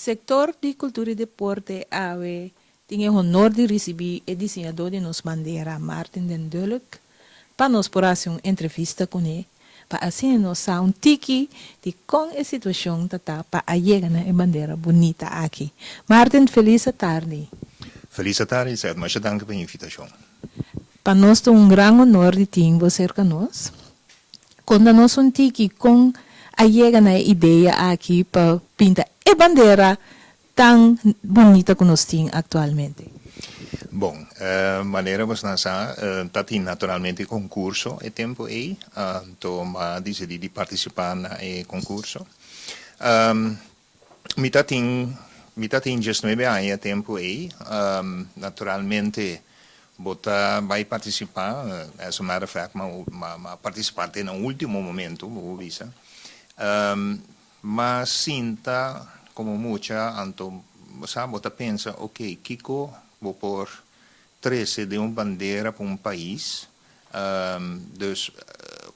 Sektor di Kultura i Deporte awe tin e honor di risibí e diseñadó di nos bandera, Martin den Dulk, pa nos por hasi un entrevista kuné pa asina nos sa un tiki di kon e situashon ta ta pa a yega na e bandera bunita aki. Martin, felis atardi. Felis atardi, Seth. Masha danki pa e invitashon. Pa nos ta un gran honor di tin bo serka nos. Konta nos un tiki kon a yega na e idea aki pa pinta e bandera tan bunita ku nos tin aktualmente? Bon, manera bosnan sa, ta tin naturalmente konkurso e tempu ei, anto m'a disidí di partisipá na e konkurso. Mi ta tin, mi ta tin diesnuebe aña e tempu ei, naturalmente bo ta bai partisipá, as a matter of fact m'a partisipá te na último momento, bo por bisa. M'a sinta komo mucha, anto bo sa bo ta pensa, ok, kiko bo por trese den un bandera pa un pais, dus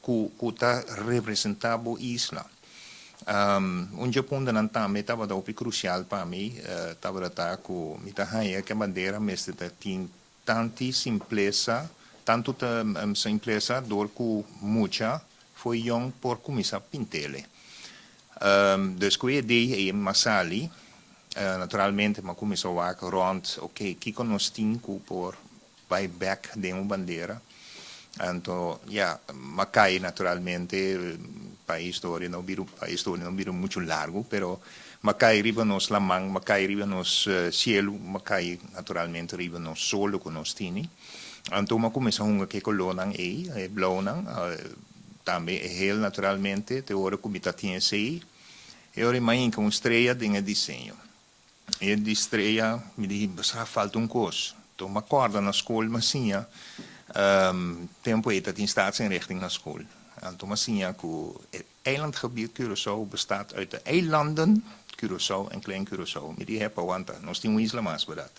ku ku ta representá bo isla. Un dje puntonan tambe tabata hopi krusial pa mi, tabata ta ku mi ta haña ku e bandera mester ta tin Tanti simplesa, tantu ta simplesa dor ku mucha fo'i yong por kuminsá pint'ele. Dus ku e idee ei m'a sali, naturalmente m'a kuminsá wak rònt, oke, kiko nos tin ku por bai bèk den un bandera? Anto, ya, m'a kai naturalmente, pa e historia no bira, pa e historia no bira muchu largu, pero m'a kai riba nos laman, m'a kai riba nos cielu, m'a kai naturalmente riba nos solo ku nos tini. Anto m'a kuminsá hunga ku e kolónan ei, e blaunan, tambe e hel naturalmente, te ora ku mi ta tin esei, e ora ei m'a hinka un strea den e diseño. E di strea, mi di, sa falta un kos. Enton m'a kòrda na skol m'a siña, tempu ei ta tin staatsinrichting na skol. Anto m'a siña ku e eilandgebied Curaçao bestaat uit de eilanden Curaçao en Klein Curaçao. Mi di, hepa, wanta, nos tin un isla mas, bèrdat?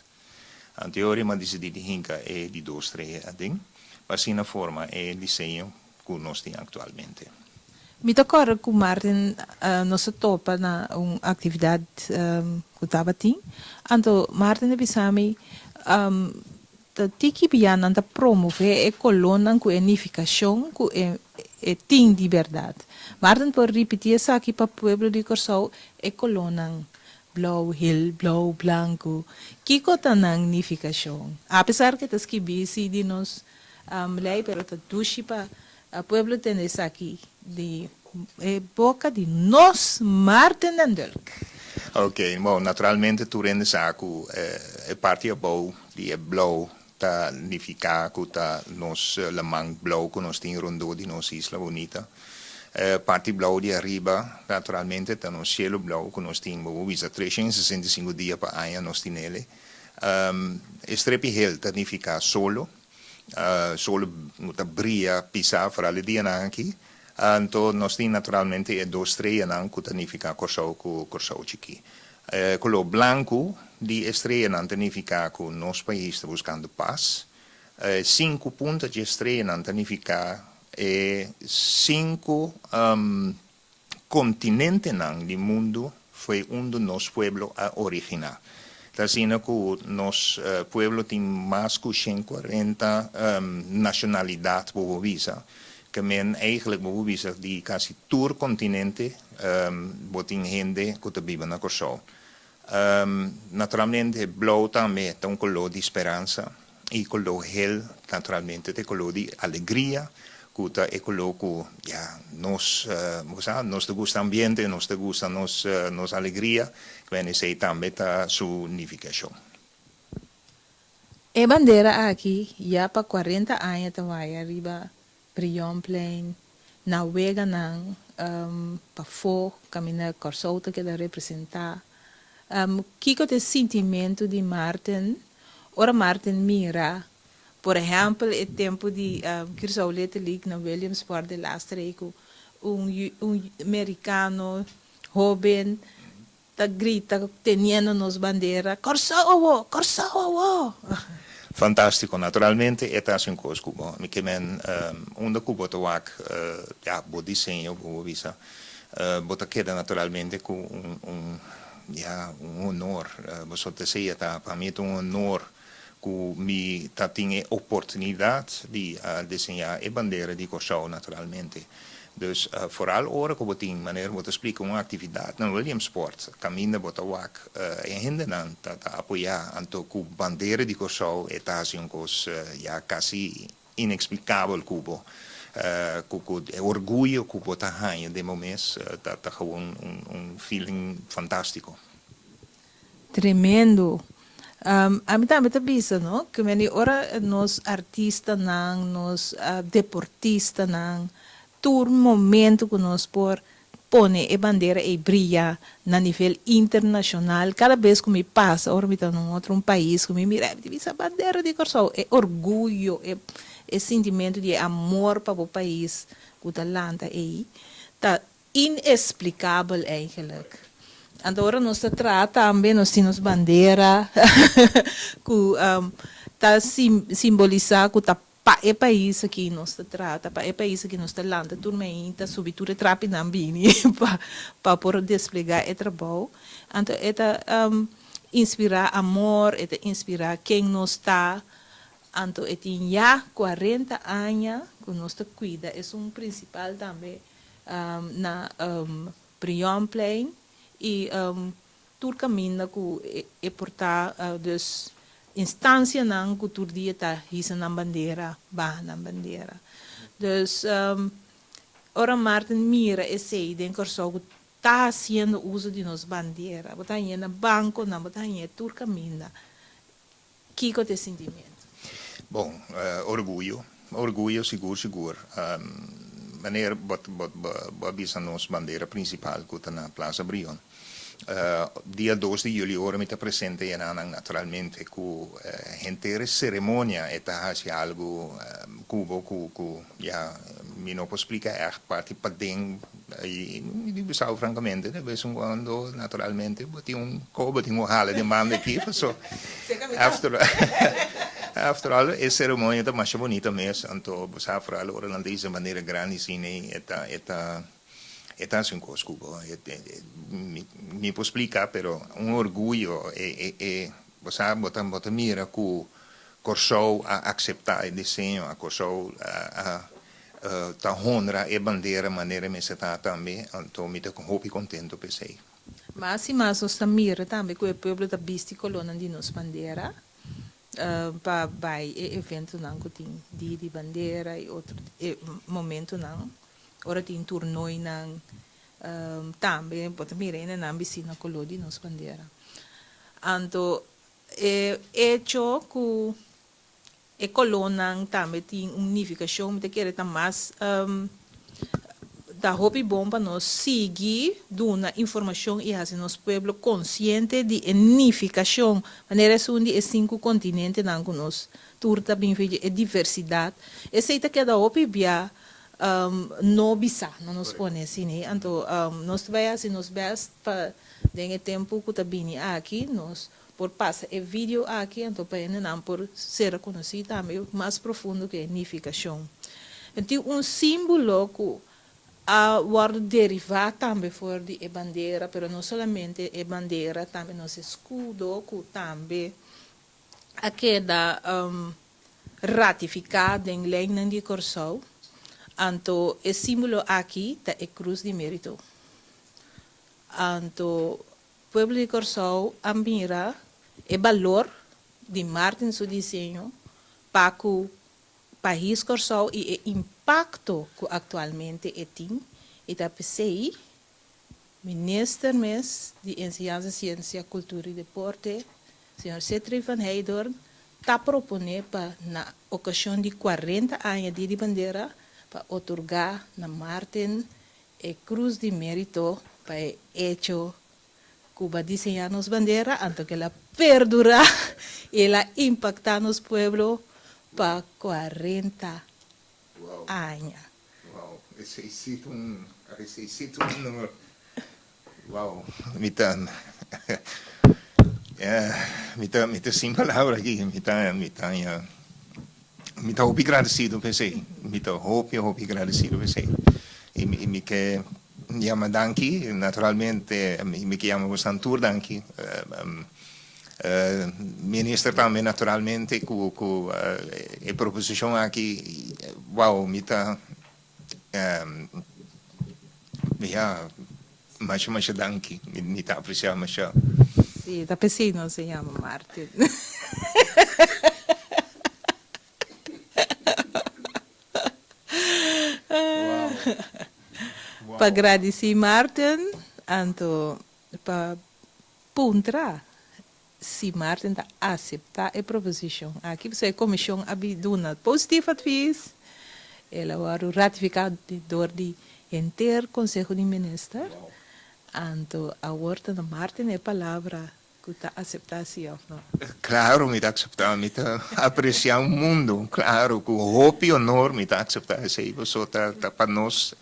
Anto e ora ei m'a disidí di hinka e di dos strea aden, pa asina forma e diseño ku nos tin aktualmente. Mi ta kòrda ku Martin nos a topa na un aktividat ku tabatin. Anto Martin a bisa mi, Ta tiki bia nan ta promové e kolónan ku e nifikashon ku e e tin di bèrdat. Martin por ripití esaki pa pueblo di Kòrsou, e kolónan blou, hel, blou, blanku, kiko ta nan nifikashon? Apesar ku e ta skibí si di nos. Lei, pero ta dushi pa pueblo tende esaki di e boka di nos Maarten den Dulk. Ok, bon, naturalmente tur hende sa ku e parti abou di e blou ta nifiká ku ta nos laman blou ku nos tin rondó di nos isla bunita. E parti blou di ariba naturalmente ta nos cielo blou ku nos tin, bo por bisa 365 dia pa aña nos tinele. E strepi hel ta nifiká solo, solo ta bria pisá foral e dianan aki. Anto nos tin naturalmente e dos streanan ku ta nifiká Kòrsou ku Kòrsou Chikí. E koló blanku di e streanan ta nifiká ku nos pais ta buskando pas. E sinku punta dje streanan ta nifiká e sinku kontinentenan di mundu fo'i unda nos pueblo a originá. Ta asina ku nos pueblo tin mas ku 140 nashonalidat, bo por bisa. Ke men eigenlijk bo por bisa di kasi tur kontinente bo tin hende ku ta biba na Kòrsou. Naturalmente blou tambe ta un koló di speransa i koló hel naturalmente ta e koló di alegria ku ta e koló ku ya nos bo sa nos ta gusta ambiente, nos ta gusta nos nos alegria, bueno esei tambe ta su nifikashon. E bandera aki ya pa 40 aña ta waya riba Brionplein, na weganan pafó kaminda Kòrsou ta keda representá. Kiko ta e sintimentu di Maarten ora Maarten mira, por ehèmpel, e tempu di Curaçao Little League na Williamsport de laatste rei ku un un merikano hóben ta grita teniendo nos bandera, Kòrsou awó! Kòrsou awó! Fantástiko. Naturalmente e ta hasi un kos ku bo. Mi ke men unda ku bo ta wak ya bo diseño ku bo bisa bo ta keda naturalmente ku un un ya un honor. Bo so ta esei ta pa mi ta un honor ku mi ta tin e oportunidat di a diseñá e bandera di Kòrsou naturalmente. Dus foral ora ku bo tin manera bo ta splika un aktividat na Williamsport kaminda bo ta wak e hendenan ta ta apoyá anto ku bandera di Kòrsou e ta hasi un kos ya kasi ineksplikabel ku bo ku ku e orguyo ku bo ta haña den bo mes ta ta gewoon un un feeling fantástiko. Tremendo. Ami tambe ta bisa no, ku meni ora nos artistanan, nos deportistanan, tur momento ku nos por pone e bandera ei bria na nivel internashonal, kada bes ku mi pasa ora mi ta na un otro un pais ku mi mira mi ta bisa bandera di Kòrsou, e orguyo, e e sintimentu di e amor pa bo pais ku ta lanta ei ta inexplicabel eigenlijk. Anto ora nos ta traha tambe nos tin nos bandera cu ta simbolisa cu ta pa e pais aki nos ta traha, ta pa e pais aki nos ta lanta tur mainta, subi tur e trapinan bini pa pa por desplega e trabou. Anto e ta inspira amor, e ta inspira ken nos ta. Anto e tin ya 40 aña cu nos ta cuida esun principal tambe na Brionplein y tur caminda cu e por ta, dus instancianan cu tur dia ta hisa nan bandera, baha nan bandera. Dus ora Maarten mira esey den Corsou cu ta haciendo uso di nos bandera, bo ta hañ'e na banconan, bo ta hañ'e tur caminda, kico ta e sintimento? Bon, orguyo. Orguyo sigur sigur. Meneer, bo bo a bisa nos bandera principal cu ta na Plaza Brion. Dia 2 di juli ora mi ta presente enanan naturalmente cu henter e ceremonia e ta haci algo cu bo cu cu ya mi no por splica echt parti paden y mi di bisao francamente de bes en cuando naturalmente bo tin un co bo tin un hala den banda aki paso after after all e ceremonia ta masha bonita mes anto bo sa foral ora nan ta hisa bandera grandi asina e ta e ta e ta haci un cos cu bo mi mi por splica pero un orguyo e e e bo sa bo ta bo ta mira cu Corsou a acepta e diseño a Corsou a a Ta honra e bandera manera e mester ta tambe, anto mi ta hopi contento p'esey. Mas y mas nos ta mira tambe cu e pueblo ta bisti colornan di nos bandera. Pa bai e eventonan ku tin Dia di Bandera i otro momentonan. Ora tin turnoinan tambe bo ta mira hendenan bisti na koló di nos bandera. Anto e echo ku e kolónan tambe tin un nifikashon mi ta kere ta mas ta hopi bon pa nos sigui duna informashon i hasi nos pueblo konsiente di e nifikashon manera esun di e sinku kontinentenan ku nos tur ta bin for dje e diversidat esei ta keda hopi bia no bisa no nos pone asina anto nos ta bai hasi nos best pa den e tempu ku ta bini aki nos por pasa e video aki anto pa hendenan por ser konosí tambe mas profundo ku e nifikashon. E tin un símbolo ku a wòrdu derivá tambe for di e bandera, pero no solamente e bandera, tambe nos eskudo ku tambe a keda ratifiká den leinan di Kòrsou. Anto e símbolo aki ta e krus di mérito. Anto Pueblo di Kòrsou a mira e balor di Martin su diseño pa ku pais Kòrsou i e impakto ku aktualmente e tin i ta p'esei Minister mes di Enseñansa, Siensia, Kultura i Deporte, señor Sithree van Heydoorn, ta proponé pa na okashon di kuarenta aña Dia di Bandera pa otorgá na Martin E Cruz di Merito pa e echo cu bo a diseña nos bandera, anto cu el a perdura y el a impacta nos pueblo pa cuarenta aña. Wow, esey si ta un, esey si ta un honor. Wow, mi ta, mi ta, mi ta sin palabra aki, mi ta, mi ta, mi ta hopi gradecido pa esey, mi ta hopi, hopi gradecido pa esey. Y mi, mi ke yama danki, naturalmente, mi, mi ke yama bosan tur danki. Minister tambe naturalmente cu, cu e proposicion aki, wow, mi ta. Ya, masha masha danki. Mi ta apreciá masha. Sí, ta p'esei nos a yama Martin. Pa gradicí Martin, anto pa puntra Si Maarten ta aseptá e proposishon aki, pasobra e komishon a bin duna positief advies, el a wòrdu ratifiká dor di henter Konseho di Minister, anto awor ta na Maarten e palabra ku ta aseptá si òf no. Klaro mi ta akseptá, mi ta apresiá un mundu, klaro ku hopi honor mi ta akseptá esei, pasobra ta pa nos,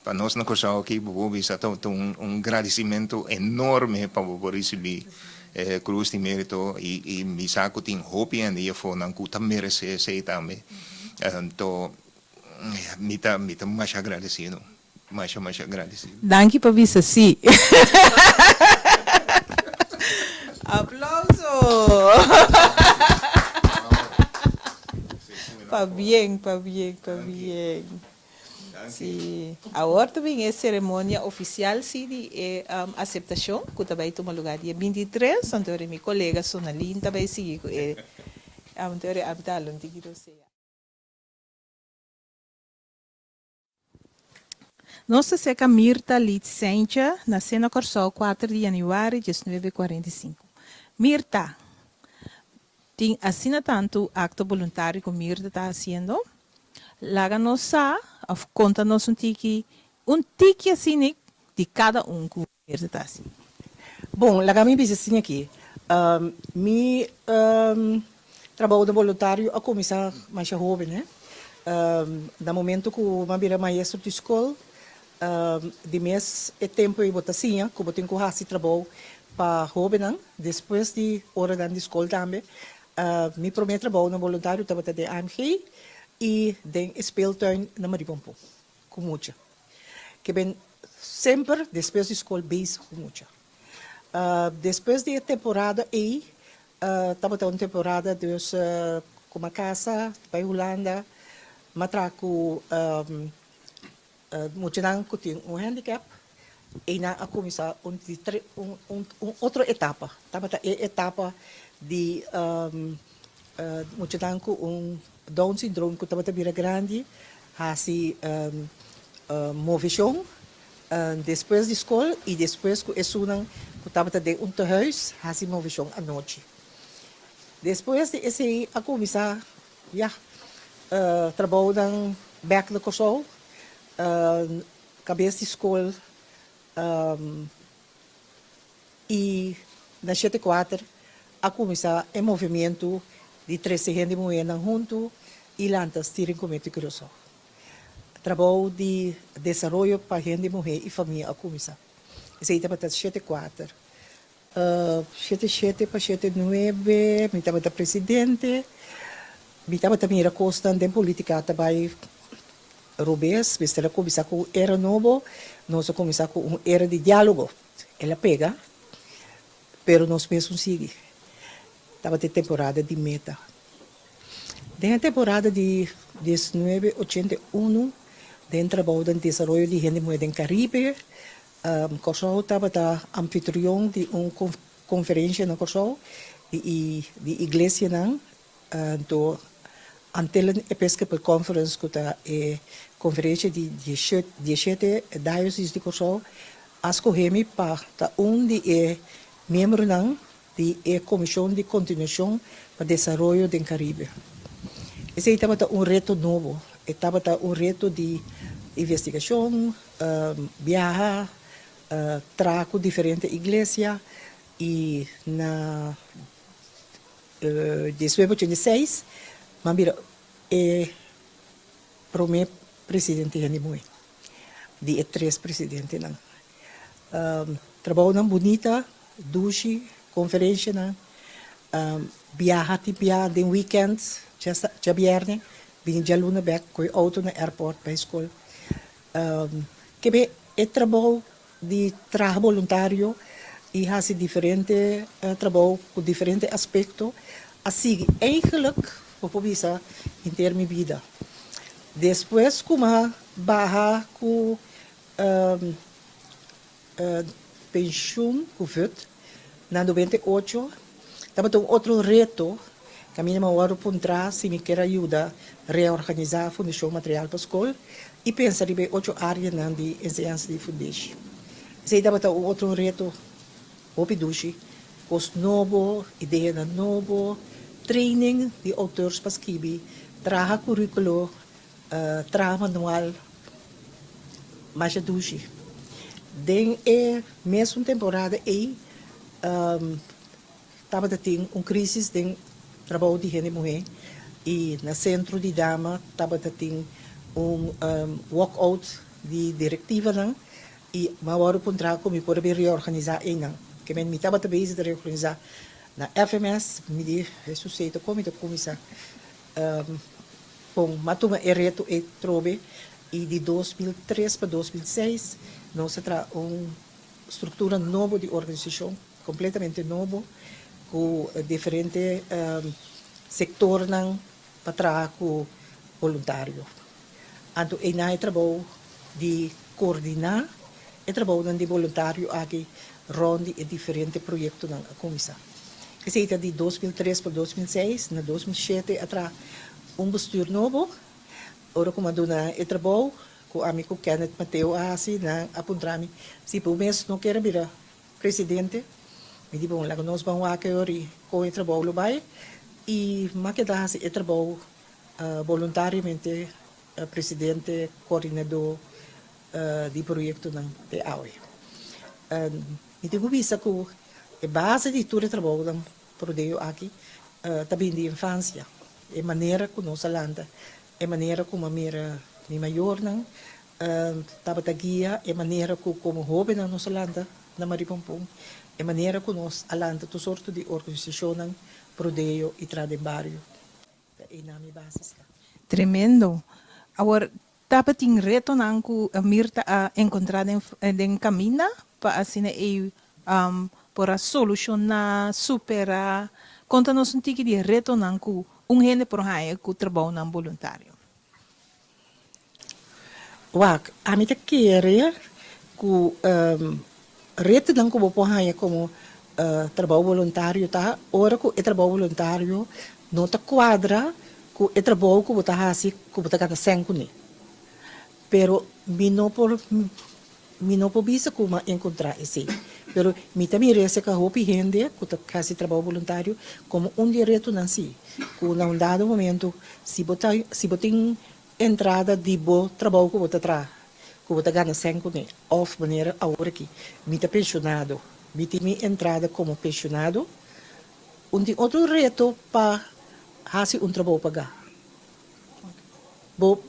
pa nos na Kòrsou aki bo por bisa ta un gradisimentu enorme pa bo por risibí E Cruz di Merito y mi sa cu tin hopi hende y afonan cu ta merece esey tambe. Anto mi ta mi ta masha agradecido, masha masha agradecido. Danki pa bisa si. Aplauso! Pabien, pabien, pabien. Sí. Awor ta bin e ceremonia oficial sí di e aceptacion cu ta bay tuma lugar dia 23, anto ora mi colega Sonalin ta bay sigui cu e anto ora ami ta hala un tiki rosea. Nos ta seca Mirta Leeds Seintje na Sena Corsou kuater di januari diesnuebe 45. Mirta, tin asina tantu acto boluntario cu Mirta ta haciendo? Laga nos sa of konta nos un tiki, un tiki asina di kada un ku Mirta ta hasi. Bon, laga mi bisa asina aki. Mi trabou de boluntario a kuminsá masha hoben, hè. Na momento ku mi a bira maestro di skol, di mes e tempu ei bo ta siña ku bo tin ku hasi trabou pa hobennan despues di oranan di skol tambe. Mi promé trabou na boluntario tabata den AMG i den e speeltuin na Marie Pompon ku mucha. Ke ben semper despues di skol bezig ku mucha. Despues di e temporada ei tabata un temporada dus ku mi a kasa bai Hulanda, mi a traha ku Muchanan ku tin un handicap, einan a kuminsá un di un un otro etapa. Tabata e etapa di Muchanan ku un Down syndroom ku tabata bira grandi hasi moveshon despues di skol i despues ku esunnan ku tabata den un tehuis hasi moveshon anochi. Despues di esei a kuminsá ya trabounan bèk na Kòrsou, kabes di skol I na 74 a kuminsá e movimientu di trese hende muhénan huntu i lanta Steering Committee Curaçao. Trabou di desaroyo pa hende muhé i famia a kuminsá. Esei tabata 74. 77 pa 79 mi tabata presidente. Mi tabata mira kosnan den politika ta bai robes. Mester a kuminsá ku un era nobo. Nos a kuminsá ku un era di diálogo. El a pega, pero nos mesun sigui. Tabata e temporada di meta. Den e temporada di 1981, den trabou den desaroyo di hende muhé den Karibe, Kòrsou tabata anfitrion di un konferensia na Kòrsou di iglesianan. Anto Antillen Episcopal Conference ku ta e konferensia di diesshete diosis di Kòrsou a skohe mi pa ta un di e miembronan di e Komishon di Kontinuashon pa Desaroyo den Karibe. Esei tabata un reto nobo, e tabata un reto di investigashon, biaha, traha ku diferente iglesia i na 1986 m'a bira e prome presidente hende muhe di e tres presidentenan. Trabounan bunita, dushi, konferenshanan, biaha tin bia den weekend, djabierne bini djaluna bek koe outo na airport bai skol. Kebe e trabou di traha boluntario i hasi diferente trabou ku diferente aspekto a sigui eigenlik bo por bisa henter mi bida. Despues ku m'a baha ku penshun ku vut na 98 tabata un otro reto kaminda m'a wòrdu puntrá si mi kier a yuda reorganisá Fundashon Material pa Skol i pensa riba e ocho áreanan di enseñansa di fundeshi. Esei tabata un otro reto hopi dushi, kos nobo, ideanan nobo, training di outeurs pa skibi, traha kuríkulo, traha manual, masha dushi. Den e mesun temporada ei Tabata tin un crisis den trabou di hende muhé y na centro di dama tabata tin un walk out di directivanan y mi a wòrdu puntra cu mi por a bin reorganisa eynan. Ke men mi tabata bezig ta reorganisa na FMS, mi di Hesus ei ta con mi ta cuminsa bon mi a tuma e reto ei trobe y di 2003 pa 2006 nos a traha un structura nobo di organisacion. Completamente nobo cu diferente sectornan pa traha cu boluntario. Anto eynan e trabou di coordina e trabounan di boluntario aki rond di e diferente proyectonan a cuminsa. Esey ta di 2003 pa 2006, na 2007 a traha un bestuur nobo. Ora cu mi a duna e trabou cu ami cu Kenneth Mateo a haci, nan a puntra mi si bo mes no kier a bira Presidente, mi di bon, laga nos ban wak e ora i kon e trabou lo bai i m'a keda hasi e trabou boluntariamente, presidente, koordinadó di proyektonan te awe. Mi tin ku bisa ku e base di tur e trabounan prodeo aki ta bin di infansia, e manera ku nos a lanta, e manera ku m'a mira mi mayornan Tabata guia e manera ku komo hóbennan nos a lanta na Marie Pompon, e manera ku nos a lanta tur sorto di organisashonnan prodeo i tra den bario. Ta einan mi basis ta. Tremendo. Awor, tabatin retonan ku Mirta a enkontrá den den kaminda pa asina ei por a solushoná, superá? Konta nos un tiki di e retonan ku un hende por haña ku trabounan boluntario. Wak, ami ta kere ku retonan ku bo por haña komo trabou boluntario ta ora ku e trabou boluntario no ta kuadra ku e trabou ku bo ta hasi ku bo ta gana sèn kuné. Pero mi no por mi no por bisa ku mi a enkontrá esei. Pero mi ta mira esei ku hopi hende ku ta hasi trabou boluntario komo un di e retonan si, ku na un dado momento si bo ta si bo tin entrada di bo trabou ku bo ta traha, ku bo ta gana sèn kuné, òf manera awor aki mi ta penshonado, mi tin mi entrada komo penshonado, un tin otro reto pa hasi un trabou pagá. Bo,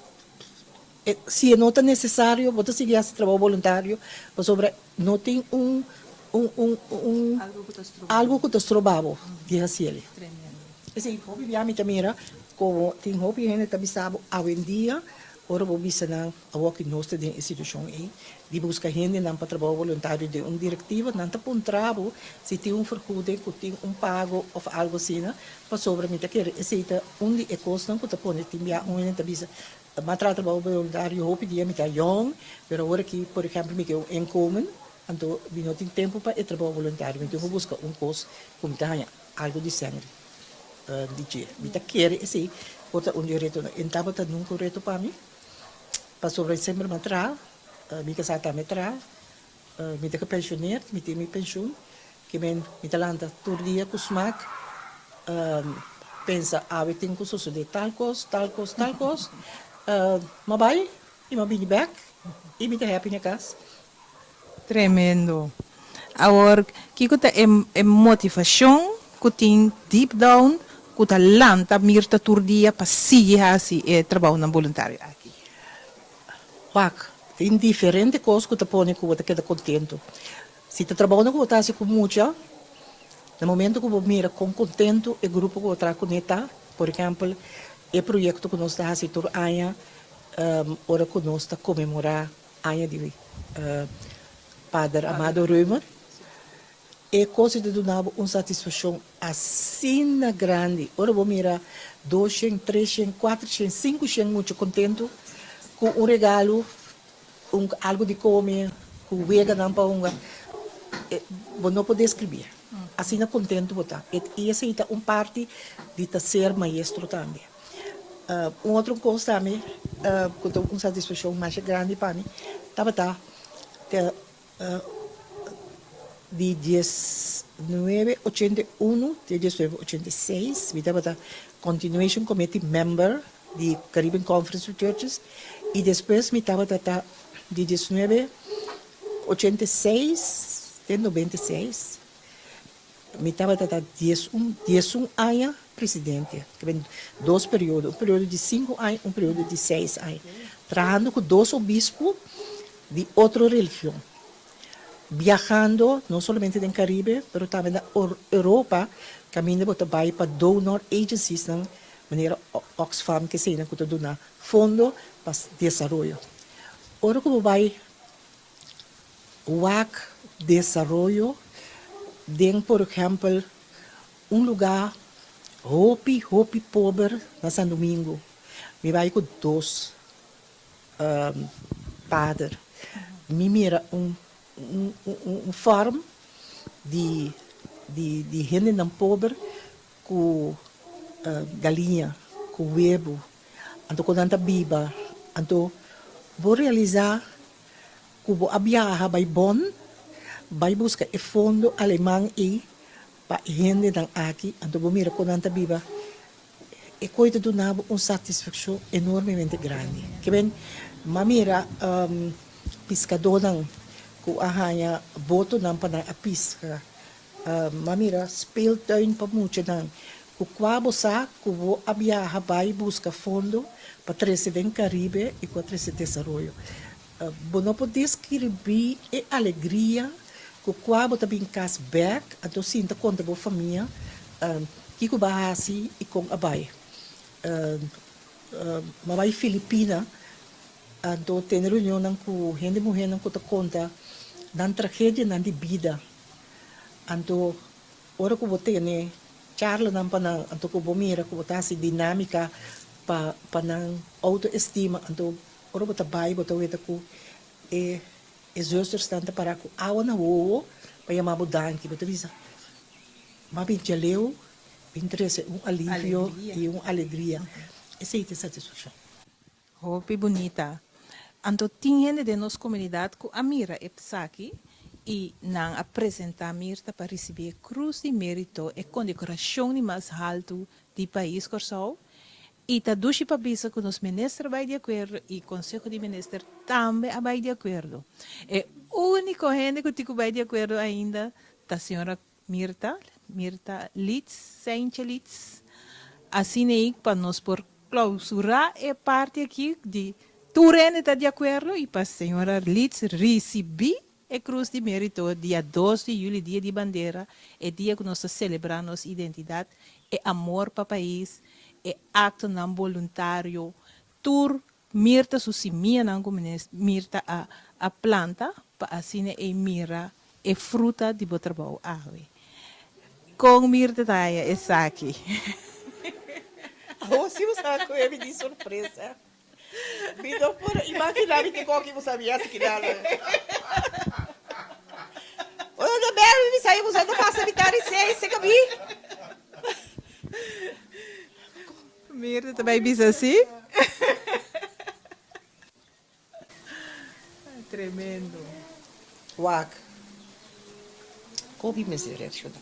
si e no ta necesario, bo ta sigui haci trabou boluntario, pasobra no tin un, un, un, un, algo cu ta stroba bo di haci el. Esey hopi bia mi ta mira como tin hopi hende ta bisa bo awendia, ora bo bisa nan awor ki nos ta den e situacion ey, di busca hendenan pa trabou boluntario den un directiva, nan ta puntra bo si tin un vergoeding cu tin un pago of algo asina, pasobra mi ta kere esey ta un di e cosnan cu ta pone tin bia un hende ta bisa, m'a traha trabou boluntario hopi dia, mi ta yong, pero awor aki por ehempel mi ke un inkomen, anto mi no tin tempo pa e trabou boluntario, mi tin cu busca un cos cu mi ta haña algo di sèn di dje. Mi ta kere esey por ta un di e retonan. E tabata nunca un reto pa mi. Pasobra semper mi a traha, mi kasá tambe a traha, mi ta gepensioneerd, mi tin mi pensioen, ke men mi ta lanta tur dia ku smak, pensa awe tin ku sosodé tal kos, tal kos, tal kos, mi a bai i mi a bini bèk i mi ta happy na kas. Tremendo. Awor, kiko ta e e motivashon ku tin deep down ku ta lanta Mirta tur dia pa sigui hasi e trabounan boluntario aki? Wak, tin diferente kos ku ta pone ku bo ta keda kontentu. Si ta trabounan ku bo ta hasi ku mucha, na momento ku bo mira kon kontentu e grupo ku bo traha kuné ta, por ehèmpel, e proyekto ku nos ta hasi tur aña ora ku nos ta konmemorá Aña di Pader Amado Römer, e kos ei ta duna bo un satisfakshon asina grandi. Ora bo mira doshen, treshen, kuatershen, sinkushen mucha kontentu ku un regalo, un algu di kome, ku weganan pa hunga, bo no por deskribí. Asina kontentu bo ta. I esei ta un parti di ta ser maestro tambe. Un otro kos tambe ku ta un satisfakshon masha grandi pa mi tabata di diesnuebe ochenta i unu te diesnuebe ochenta i seis mi tabata continuation committee member di Caribbean Conference of Churches i despues mi tabata ta di diesnuebe ochenta i seis te nobenta i seis. Mi tabata ta diesun, diesun aña presidente. Ta ben dos periodo, un periodo di sinku aña, un periodo di seis aña. Trahando ku dos obispo di otro religion. Biahando no solamente den Caribe, pero tambe na Europa, kaminda bo ta bai pa donor agenciesnan manera Oxfam, keseinan ku ta duna fondo pa desaroyo. Ora ku bo bai Wak desaroyo den por ehempel un luga hopi hopi pober na San Domingo. Mi bai ku dos pader. Mi mira un un farm di di hendenan pober ku galiña, ku webu. Anto ku nan ta biba. Anto bo realisa ku bo a biaha bai Bonn bai buska e fondo aleman ei pa e hendenan aki, anto bo mira kon nan ta biba, e koi ta duna bo un satisfakshon enormemente grandi. Ke men m'a mira piskadónan ku a haña botonan pa nan a piska, m'a mira speeltuin pa muchanan ku kua bo sa ku bo a biaha bai buska fondo pa trese den Karibe i ku a trese desaroyo. Bo no por deskribí e alegria ku kua bo ta bin kas bèk anto sinta konta bo famia kiko bo a hasi i kon a bai. Bo a bai Filipina anto tene reunionnan ku hende muhénan ku ta konta nan tragedianan di bida. Anto ora ku bo tene charlanan pa nan anto ku bo mira ku bo ta hasi dinámika pa nan outoestima anto Ora bo ta bai bo ta weta ku e e zustersnan ta para ku awa na wowo pa yama bo danki. Bo ta bisa, M'a bin djaleu Bin trese un alivio i un alegria. Esei ta e satisfakshon. Hopi bunita. Anto tin hende den nos komunidat ku a mira e psaki i nan a presentá Mirta pa risibí e Krus di Mérito, e kondekorashon di mas haltu di pais Kòrsou. I ta dushi pa bisa ku nos minister a bai di akuerdo i Konseho di Minister tambe a bai di akuerdo. E úniko hende ku tin ku bai di akuerdo ainda ta señora Mirta, Mirta Litz, Seintje Litz. Asina ei pa nos por klausurá e parti aki di tur hende ta di akuerdo i pa señora Litz risibí e Krus di Mérito dia dos di yüli, Dia di Bandera, e dia ku nos ta selebrá nos identidat, e amor pa pais, e aktonan boluntario, tur Mirta su simianan ku Mirta a a planta pa asina ei mira e fruta di bo trabou awe. Kon Mirta ta haña esaki? Awor si bo sa ku e mi di sorpresa. Mi no por imaginá mi ke koki bo sa mi hasi kidal. Ora ta bel mi bisa bo sa ta pasa mitar di seis se kabi. Mirta ta bai bisa si. Tremendo. Wak. Kon mi mester reakshoná?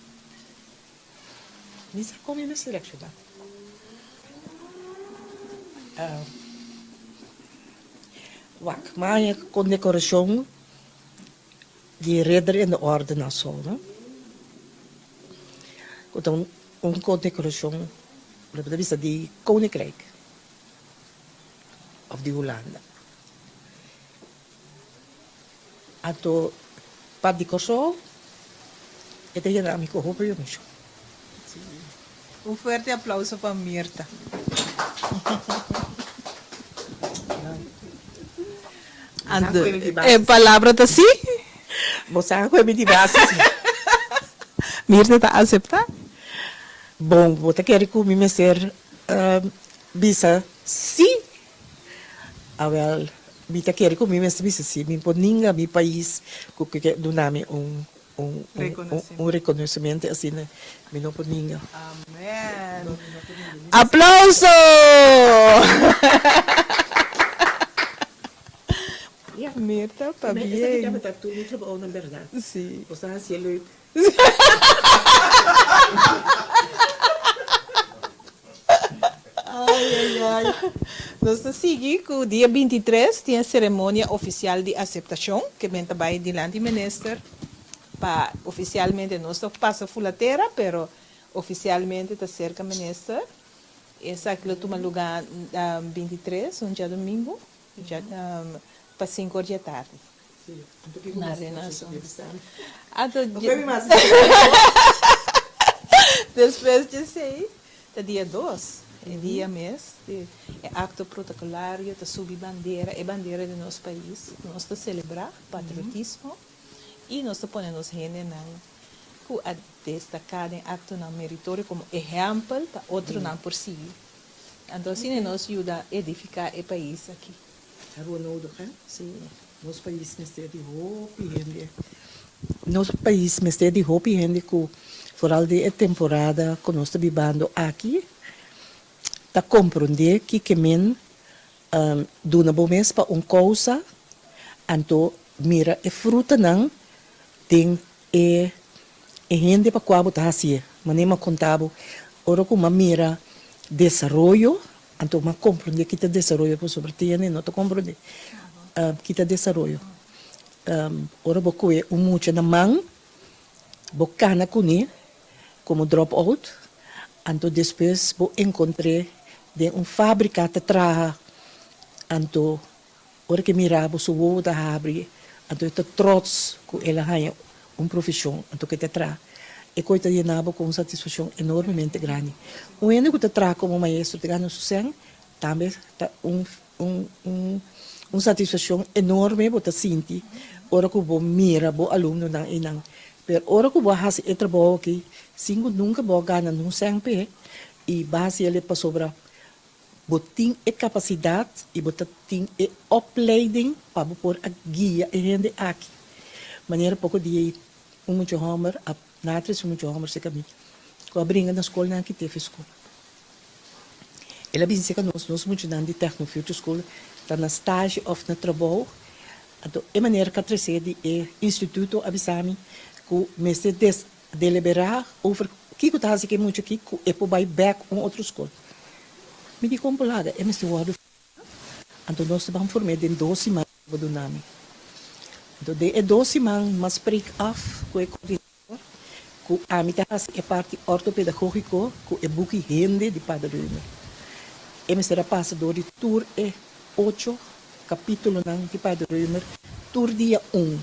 Mi sa kon mi mester reakshoná. Wak, maña kondekorashon di Ridder in de Orde Nassau, no? Ku ta un kondekorashon, lo bo ta bisa di Koninkrijk òf di Hulanda. Anto pa di Kòrsou e ta yena mi ku hopi emoshon. Un fuerte aplauso pa Mirta. Anto e palabra ta si? Bo sa ku e mi di base si. Mirta ta aseptá? Bon, bo ta kere ku mi mester bisa si? Awel, mi ta kere ku mi mester bisa si. Mi por ninga mi pais ku ke duna mi un un rekonosementu asina. Mi no por ninga. Amen. Aplauso! Mirta, pabien. Esaki tabata tur mi trabounan bèrdat. Si. Bo sa hasié leuk. Ay ay ay. Nos ta sigui ku dia bintitres tin e seremonia ofisial di aseptashon ke men ta bai dilanti minister pa ofisialmente nos ta pasa fula tera pero ofisialmente ta serka minister. Esaki lo tuma luga bintitres un djadumingu pa sinku or di e tardi. Na Renaissance. Anto despues di esei ta dia dos, e dia mes di e acto protocolario ta subi bandera, e bandera di nos pais. Nos ta celebra patriotismo y nos ta pone nos hendenan cu a destaca den actonan meritorio como ehempel pa otronan por sigui. Anto asina nos yuda edifica e pais aki. Hebben we nodig hè. Sí. Nos pais mester di hopi hende. Nos pais mester di hopi hende ku foral den e temporada ku nos ta bibando aki ta komprondé kiko men duna bo mes pa un kousa anto mira e frutanan den e e hende pa kua bo ta hasié. Manera mi a konta bo ora ku mi a mira desaroyo Anto m'a komprondé ki ta desaroyo pasobra te hende no ta komprondé ki ta desaroyo. Ora bo kohe un mucha na man, bo kana kuné komo drop out, anto despues bo enkontr'é den un fábrika ta traha, anto Ora ke mira bo su wowo ta habri, anto e ta trots ku el a haña un profeshon, anto ke ta traha. E koi ta yena bo ku un satisfakshon enormemente grandi. Un hende ku ta traha komo maestro ta gana su sèn, tambe ta un un un un satisfakshon enorme bo ta sinti ora ku bo mira bo alumnonan einan. Pero ora ku bo a hasi e trabou aki sin ku nunka bo a gana nun sèn p'e i bo a hasi el pasobra Bo tin e kapasidat i bo ta tin e opleiding pa bo por a guia e hende aki. Manera poko dia ei un mucha hòmber a na tres un mucha hòmber serka mi. ku a bringa na skolnan aki Tefi School. El a bin seka nos, nos muchanan di Techno Future School ta na stage òf na trabou. Anto e manera ku a tresé di e instituto a bisa mi ku mester des deliberá over kiko ta hasi ku e mucha aki ku e por bai bèk un otro skol. Mi di kon por laga e mester wòrdu Anto nos ta ban form'é den dos siman bo duna mi. Anto den e dos siman m'a spreek af ku e koordinador ku ami ta hasi e parti ortopedagógiko ku e buki Hende di Pader Römer. E mester a pasa dor di tur e ocho kapítulonan di Pader Römer tur dia un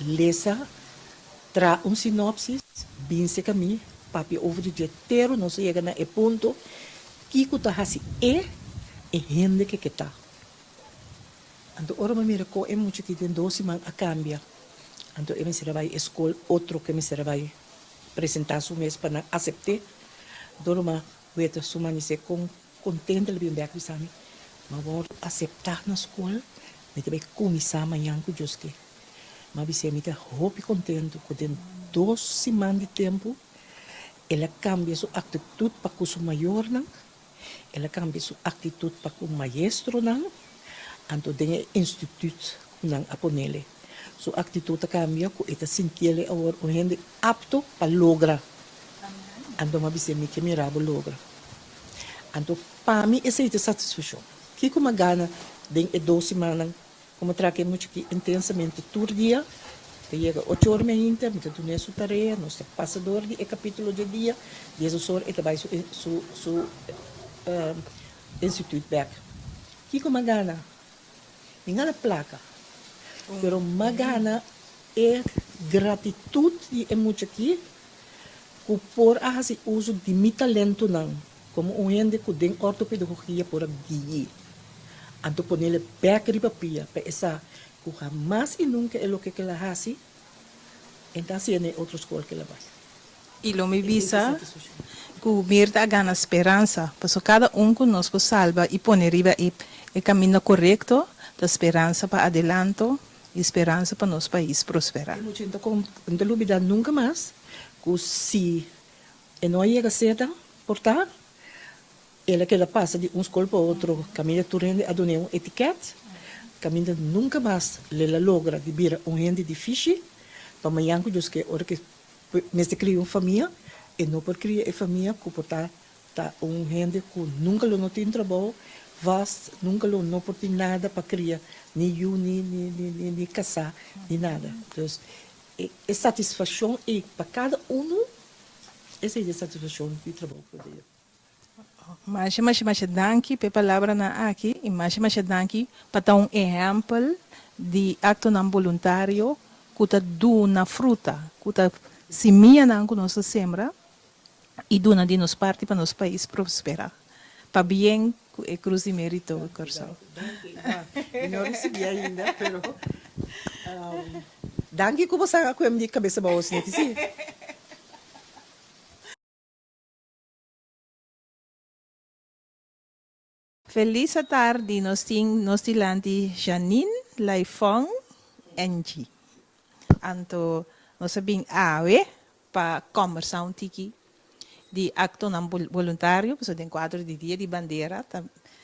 lesa, traha un sinopsis, binse ka mi, papia over di dje tero nos a yega na e punto Kiko ta hasi e e hende ke ke ta? Anto ora mi mira kon e mucha ki den dos siman a kambia, anto e mester a bai e skol otro ke mester a bai presentá su mes pa nan asept'é. Anto ora mi weta su manisé kon kontento el a bin bèk bisa mi, Mi a wòrdu aseptá na skol, mi ta bai kuminsá mañan ku Dios ke. Mi a bis'é mi ta hopi kontento ku den dos siman di tempu El a kambia su aktitut pa ku su mayornan, el a kambia su aktitut pa ku maestronan, anto den e instituut ku nan a ponele. Su aktitut a kambia ku e ta sintiele awor un hende apto pa logra. Anto mi a bis'é, Mi ke mira bo logra. Anto pa mi esei ta satisfakshon. Kiko mi a gana den e dos simannan Como traha e mucha aki intensamente tur dia, ta yega ocho or meinta, mi ta dun'é su tarea, nos ta pasa dor di e capítulo dje dia, diesdos or e ta bai su su su instituut bek. Kiko m'a gana? Mi gana placa, pero m'a gana e gratitud di e mucha aki cu por a haci uso di mi talentonan Komo un hende ku den ortopedagogia por a gui'é, anto ponele bèk riba pia pa e sa ku hamas i nunka e loke ku el a hasi, e ta hasié na e otro skol ku el a bai. I lo mi bisa ku Mirta a gana speransa, pasobra kada un ku nos por salba i pone riba e e kaminda korekto ta speransa pa adelanto i speransa pa nos pais prosperá. E mucha no ta lubidá nunka mas ku si E no a yega seta, por ta, el a keda pasa di un skol pa otro, kaminda tur hende a dun'é un etikèt, kaminda nunka mas lel a logra di bira un hende di fishi, pa mañan ku Dios ke ora ku e mester kria un famia, e no por kria e famia ku por ta ta un hende ku nunka lo no tin trabou vast, nunka lo no por tin nada pa kria ni yu ni ni ni kasá ni nada. Dus e satisfakshon ei pa kada unu. Esei ta e satisfakshon di trabou ku ta dea. Masha masha masha danki pa e palabranan aki i masha masha danki pa ta un ehèmpel di aktonan boluntario ku ta duna fruta, ku ta simianan ku nos ta sembra i duna di nos parti pa nos pais prosperá. Pabien ku e Krus di Merito Kòrsou. Danki, mi no risibí ainda pero Danki ku bo sa ku em di kabesa bou sniti si. Felis atardi nos tin nos dilanti Janine Laifong Angie anto nos a bin awe pa kombersa un tiki di aktonan boluntario pasobra den kuadro di dia di bandera ta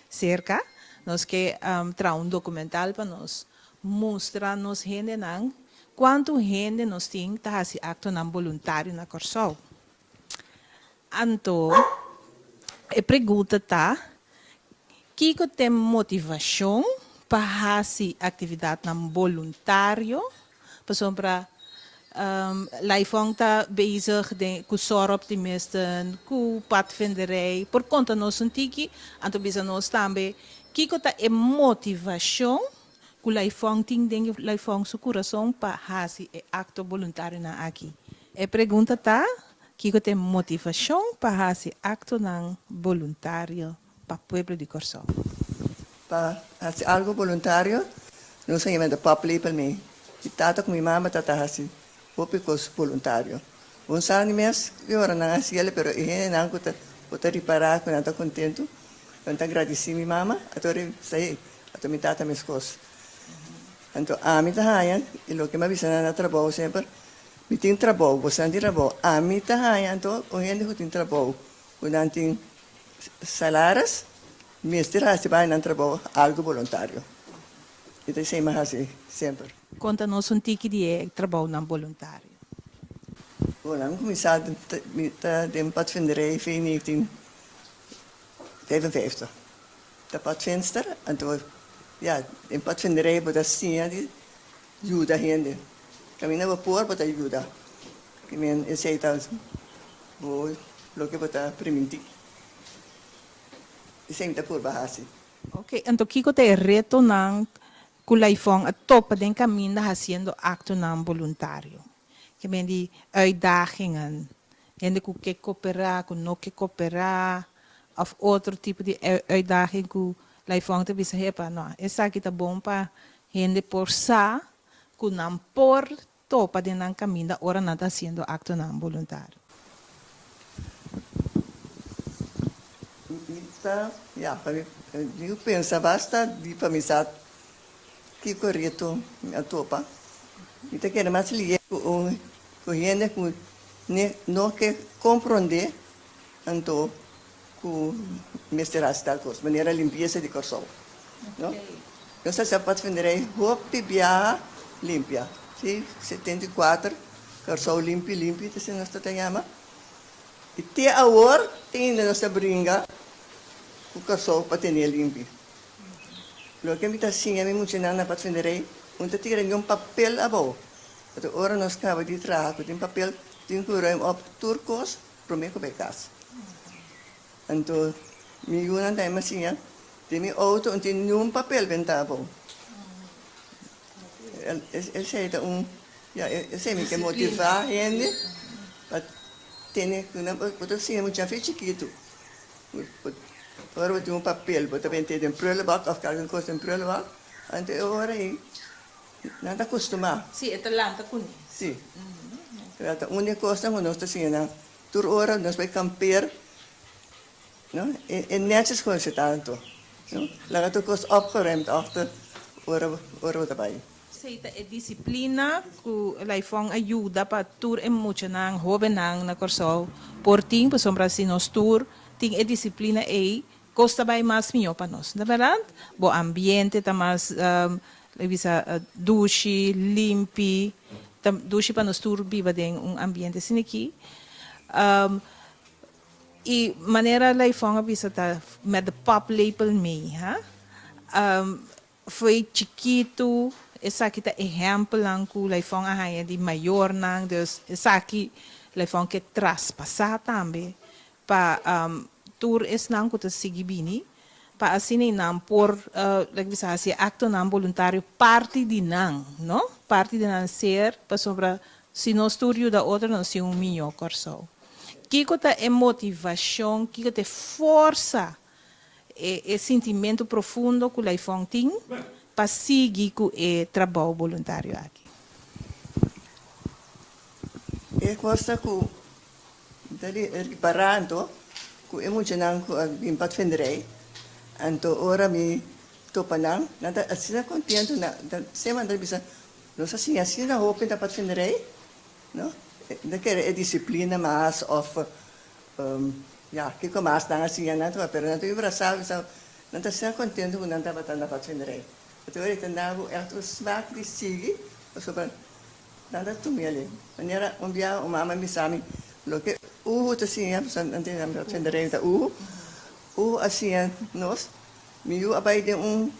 serka nos ke traha un dokumental pa nos mustra nos hendenan kuantu hende nos tin ta hasi aktonan boluntario na Kòrsou. Anto e pregunta ta kiko t'e motivashon pa hasi aktividatnan boluntario Pasobra Laifong ta bezig den ku soroptimisten, ku padvinderij. Por konta nos un tiki, anto bisa nos tambe kiko ta e motivashon ku Laifong tin den Laifong su kurason pa hasi e akto boluntarionan aki. E pregunta ta, kiko ta e motivashon pa hasi aktonan boluntario pa pueblo di Kòrsou. Pa hasi algu boluntario nos a yama de paplepel mi. Mi tata ku mi mama tata hasi hopi kos boluntario. Bo no sa ni mes ki ora nan a hasi el pero e hendenan ku ta ku ta ripará ku nan ta kontentu nan ta gradisí mi mama ato sa hey ato mi tata meskos. Anto ami ta haña i loke mi a bisa nan na trabou semper. Mi tin trabou, boso nan tin trabou. Ami ta haña anto un hende ku tin trabou, ku nan tin salaris, mester hasi bai nan trabou algu boluntario. I ta esei mi a hasi semper. Konta nos un tiki di e trabounan boluntario. Bon, ami kuminsá mi ta den padvinderij fin 1955. Ta padvinster, anto ya, den padvinderij bo ta siña di yuda hende. Kaminda bo por bo ta yuda. Ki men esei ta bo loke bo ta primintí. Esei mi ta purba hasi. Ok, anto kiko ta e retonan ku Laifon a topa den kaminda hasiendo aktonan boluntario? Ke men di uitdagingen, hende ku ke koperá, ku no ke koperá, òf otro tipo di uitdaging ku Laifon ta bisa, hepa, no, esaki ta bon pa hende por sa ku nan por topa den nan kaminda ora nan ta hasiendo aktonan boluntario. Mi ta, ya, pa mi, mi pensa basta di pa mi sa kiko reto mi a topa. Mi ta kere mas lié ku un, ku hende ku ne, no ke komprondé anto ku mester hasi tal kos, manera limpiesa di Kòrsou, no? Nos ta sa padvinderij hopi biaha limpia, si, 74, Kòrsou limpi limpi ta asina nos ta ta yama, i te awor te ainda nos ta bringa ku Kòrsou pa tene limpi. Loke mi ta siña mi muchanan na padvinderij, un ta tira niun papel abou, pasobra ora nos kaba di traha ku tin papel tin ku ruim op tur kos Promé ku bai kas. Anto mi yunan tambe a siña, den mi outo no tin niun papel bentá abou. Esei ta un, ya, esei mi ke motivá hende pa tene ku nan bo ta siña mucha fe chikitu. Ora bo tin un papel bo ta bent'é den prullenbak òf algun kos den prullenbak, anto e ora ei Nan ta kustumá. Sí, e ta lanta kuné. Sí. Pero ta un di e kosnan ku nos ta siña nan. Tur ora nos bai kampeer, no, e e nètjes kon se ta anto, no. Laga tur kos opgeruimd achter ora ora bo ta bai. Esei ta e disiplina ku Laifon a yuda pa tur e muchanan, hóbennan na Kòrsou por tin, pasobra si nos tur tin e disiplina ei, Kos ta bai mas mihó pa nos. Na bèrdat, bo ambiente ta mas, lo bisa, dushi, limpi. Ta dushi pa nos tur biba den un ambiente asina aki. I manera Laifon a bisa ta met de paplepel mee, ha. Fo'i chikitu, esaki ta ehèmpelnan ku Laifon a haña di mayornan, dus esaki Laifon ke traspasá tambe pa tur esnan ku ta sigui bini, pa asina i nan por, like bisa, hasi e aktonan boluntario parti di nan, no? Parti di nan ser, pasobra si nos tur yuda otro nos tin un mihó Kòrsou. Kiko ta e motivashon, kiko ta e forsa E sintimentu profundo ku Laifon tin pa sigui ku e trabou boluntario aki. E kos ta ku mi ta ripará anto ku e muchanan ku a bin padvinderij, anto ora mi topa nan, nan ta asina kontentu, nan ta semper nan ta bisa, nos a siña asina hopi na padvinderij, no? Nan kere e disiplina mas òf Ya, kiko mas nan a siña nan tabata, pero nan ta brasá bisa nan ta asina kontentu ku nan tabata na padvinderij. Pasobra e ta na bo ègt un smak di sigui, pasobra nan ta tuma el. Manera un bia un mama a bisa mi, loke Uhu ta siña, pasobra nan ta yama padvinderij ta Uhu, Uhu a siña nos, mi yu a bai den un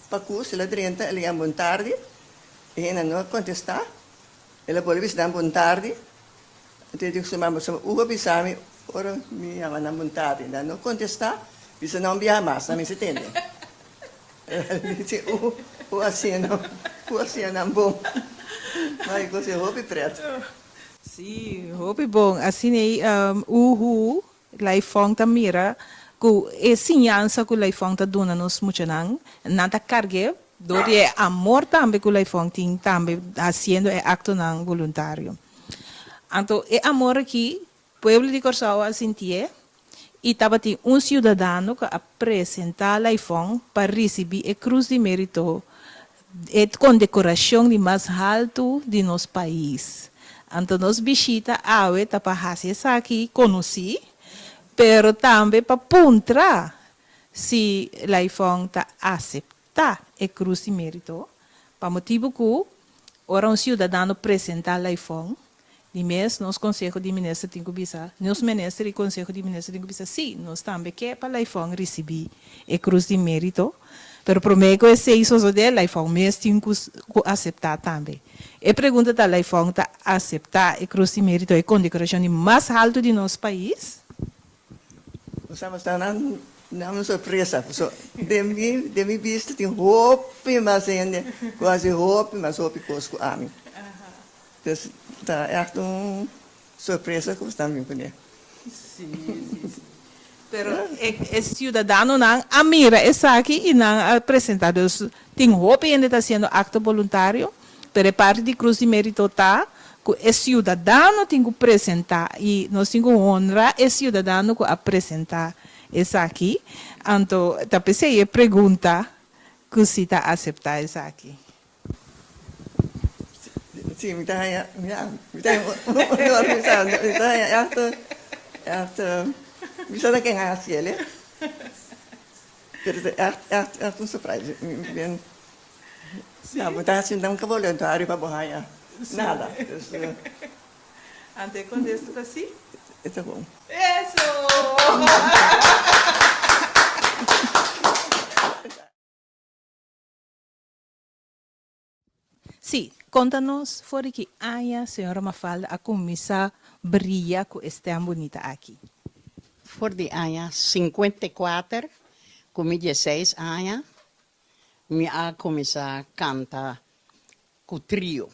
pakus, el a drenta, el a yama bon tardi, e hende no a kontestá, el a bolbe bisa nan bon tardi, Anto e di ku su mama, Pasobra Hugo bisa mi ora mi yama nan bon tardi, nan no kontestá, bisa nan un biaha mas, nan mester tende. El di, Hugo a siña nan, Hugo a siña nan bon. Ma e kos e hopi pret. Sí, hopi bon. Asina ei Hugo Laifon ta mira ku e siñansa ku Laifon ta duna nos muchanan, nan ta karg'é dor di e amor tambe ku Laifon tin tambe hasiendo e aktonan boluntario. Anto e amor aki pueblo di Kòrsou a sintié i tabatin un siudadano ku a presentá Laifon pa risibí e Krus di Mérito, e kondekorashon di mas haltu di nos pais. Anto nos bishita awe ta pa hasi esaki konosí, pero tambe pa puntra si Laifon ta aseptá e Krus di Mérito, pa motibu ku ora un siudadano presentá Laifon, di mes nos Konseho di Minister tin ku bisa, nos Minister i Konseho di Minister tin ku bisa, sí, nos tambe ke pa Laifon risibí e Krus di Mérito, pero promé ku esei sosodé, Laifon mes tin ku aseptá tambe. E pregunta ta, Laifon ta aseptá e Krus di Mérito, e kondekorashon di mas haltu di nos pais? Nos tabata nan nan un sorpresa paso den mi den mi bista tin hopi mas hende ku hasi hopi mas hopi kos ku ami. Dus ta ègt un sorpresa ku esnan bin kuné. Sí, sí, sí. Pero e e siudadanonan a mira esaki i nan a presentá. Dus tin hopi hende ta hasiendo akto boluntario. Pero e parti di Cruz di Merito ta cu e ciudadano tin cu presenta y nos tin cu honra e ciudadano cu a presenta esaki. Anto ta p'esey e pregunta cu si ta acepta esaki. Si, mi ta haña, ya, mi ta haña mi ta haña echt, echt, mi sa ta ken a haci el, pero ta echt, echt, echt un surprise. Mi bien. Ja, bo ta haci nunca voluntario pa bo haya nada. Dus. Anto e contesta ta si? E ta bon. Eso! Sí, conta nos for di ki aña señora Mafalda a cuminsa bria cu e stem bunita aki. For di aña 54, cu mi dieseis aña, Mi a kuminsá kanta ku trio.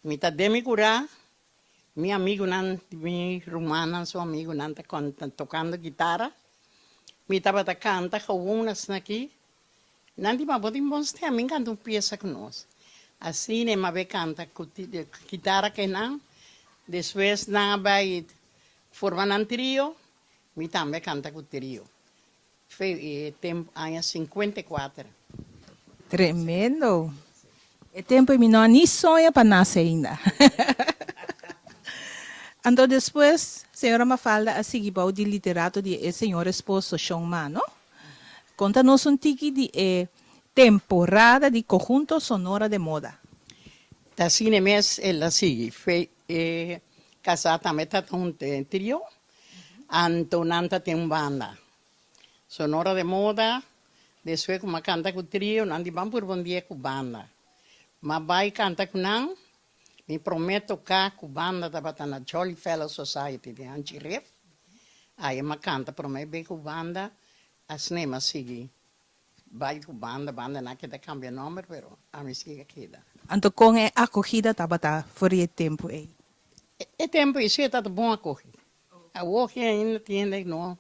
Mi ta den mi kurá, mi amigunan, mi rumannan su amigunan ta kanta tokando gitara. Mi tabata kanta gewon asina aki. Nan di, Ma bo tin bon stem, mi kanta un piesa ku nos. Asina e mab'é kanta ku gitara ku nan. Despues nan a bai forma nan trio, mi tambe a kanta ku trio. Fe e tempu aña 54. Tremendo! E tempu ei mi no a ni soña pa nase ainda. Anto despues señora Mafalda a sigui bou di liderato di e señor esposo Shon Mano. Konta nos un tiki di e temporada di Conjunto Sonora de Moda. Ta asina mes el a sigui. Fe e kasá tambe ta un trio. Anto nan ta tin un banda. Sonora de Moda, despues ku m'a kanta ku trio, nan di ban purba un dia ku banda. M'a bai kanta ku nan, mi promé toká ku banda tabata na Jolly Fellow Society di Hanchi Rif. Aye m'a kanta promé be ku banda, asina m'a sigui bai ku banda, banda nan a keda kambia nòmber pero ami sigui a keda. Anto kon e akogida tabata for di e tempu ei? E tempu ei si e tabata bon akogida. Awor ki ainda tin hende no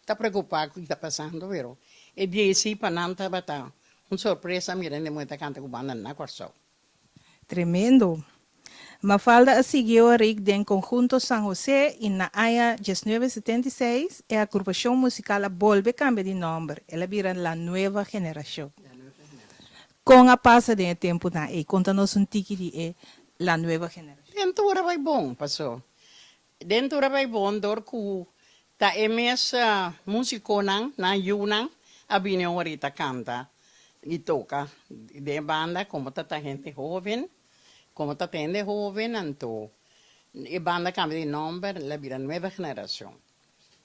ta preocupa cu ta pasando pero e dia ei si pa nan tabata un sorpresa mira hende muhe ta canta cu banda na Corsou. Tremendo. Mafalda a sigui Orik den Conjunto San José y na aña 1976 e agrupacion musical a bolbe cambia di nomber, el a bira La Nueva Generacion. Con a pasa den e temponan ey? Conta nos un tiki di e La Nueva Generacion. Den tur a bay bon, paso Den tur a bay bon dor cu ta e mes musiconan, nan yunan, a bini ahorita canta y toca den e banda como ta ta hende hoven, como ta ta hende hoven anto e banda cambia di nomber el a bira Nueva Generacion.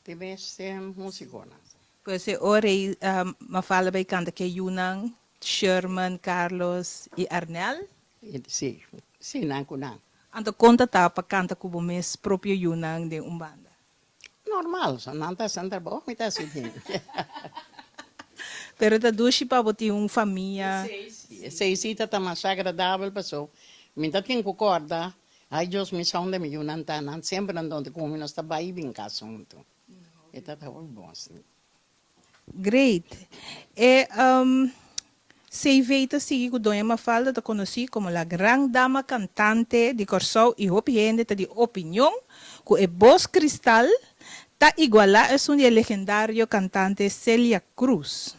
Te mes musiconan. Pues e ora ey Mafalda bay canta cu e yunan, Sherman, Carlos y Arnel. Sí, sí, nan ku nan. Anto kon ta ta pa kanta ku bo mes propio yunan den un banda? Normal, so nan ta hasi trabou, mi ta hasi di mi. Pero ta dushi pa bo tin un famia. Esei sí, esei sí ta ta masha agradabel paso mi ta tin ku kòrda, ai Dios mi sa unda mi yunan ta, nan semper nan donde ku mi nos ta bai i bin kas huntu. E ta ta hopi bon asina. Great. E CV ta sigui ku Doña Mafalda ta konosí komo la gran dama kantante di Kòrsou i hopi hende ta di opinion ku e bos kristal ta igualá esun di e legendario kantante Celia Cruz.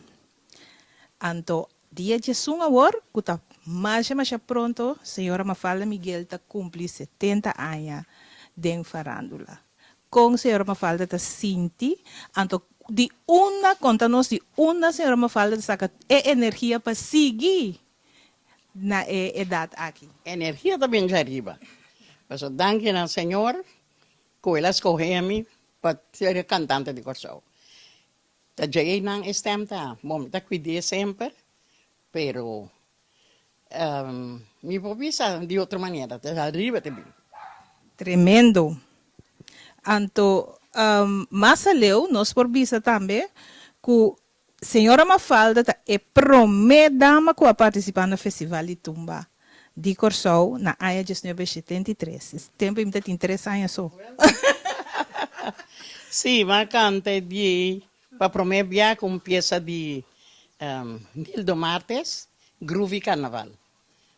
Anto dia djesun awor ku ta. Masha masha pronto señora Mafalda Miguel ta cumpli 70 aña den farandula. Con señora Mafalda ta sinti? Anto di unda, conta nos di unda señora Mafalda ta saca e energia pa sigui na e edad aki? Energia ta bin djariba. Pasobra danki na Señor cu El a scoge mi pa ser e cantante di Corsou. Ta dje einan e stem ta. Bon, mi ta cuid'é semper, pero mi por bisa di otro manera, ta ariba ta bin. Tremendo. Anto mas aleu nos por bisa tambe cu Señora Mafalda ta e prome dama cu a participa na Festival di Tumba di Corsou na aña 1973. Es tempo mi ta tin 3 aña so. Sí, mi a canta e di pa prome bia cu un pieza di Nildo Martes, Groovy Carnaval.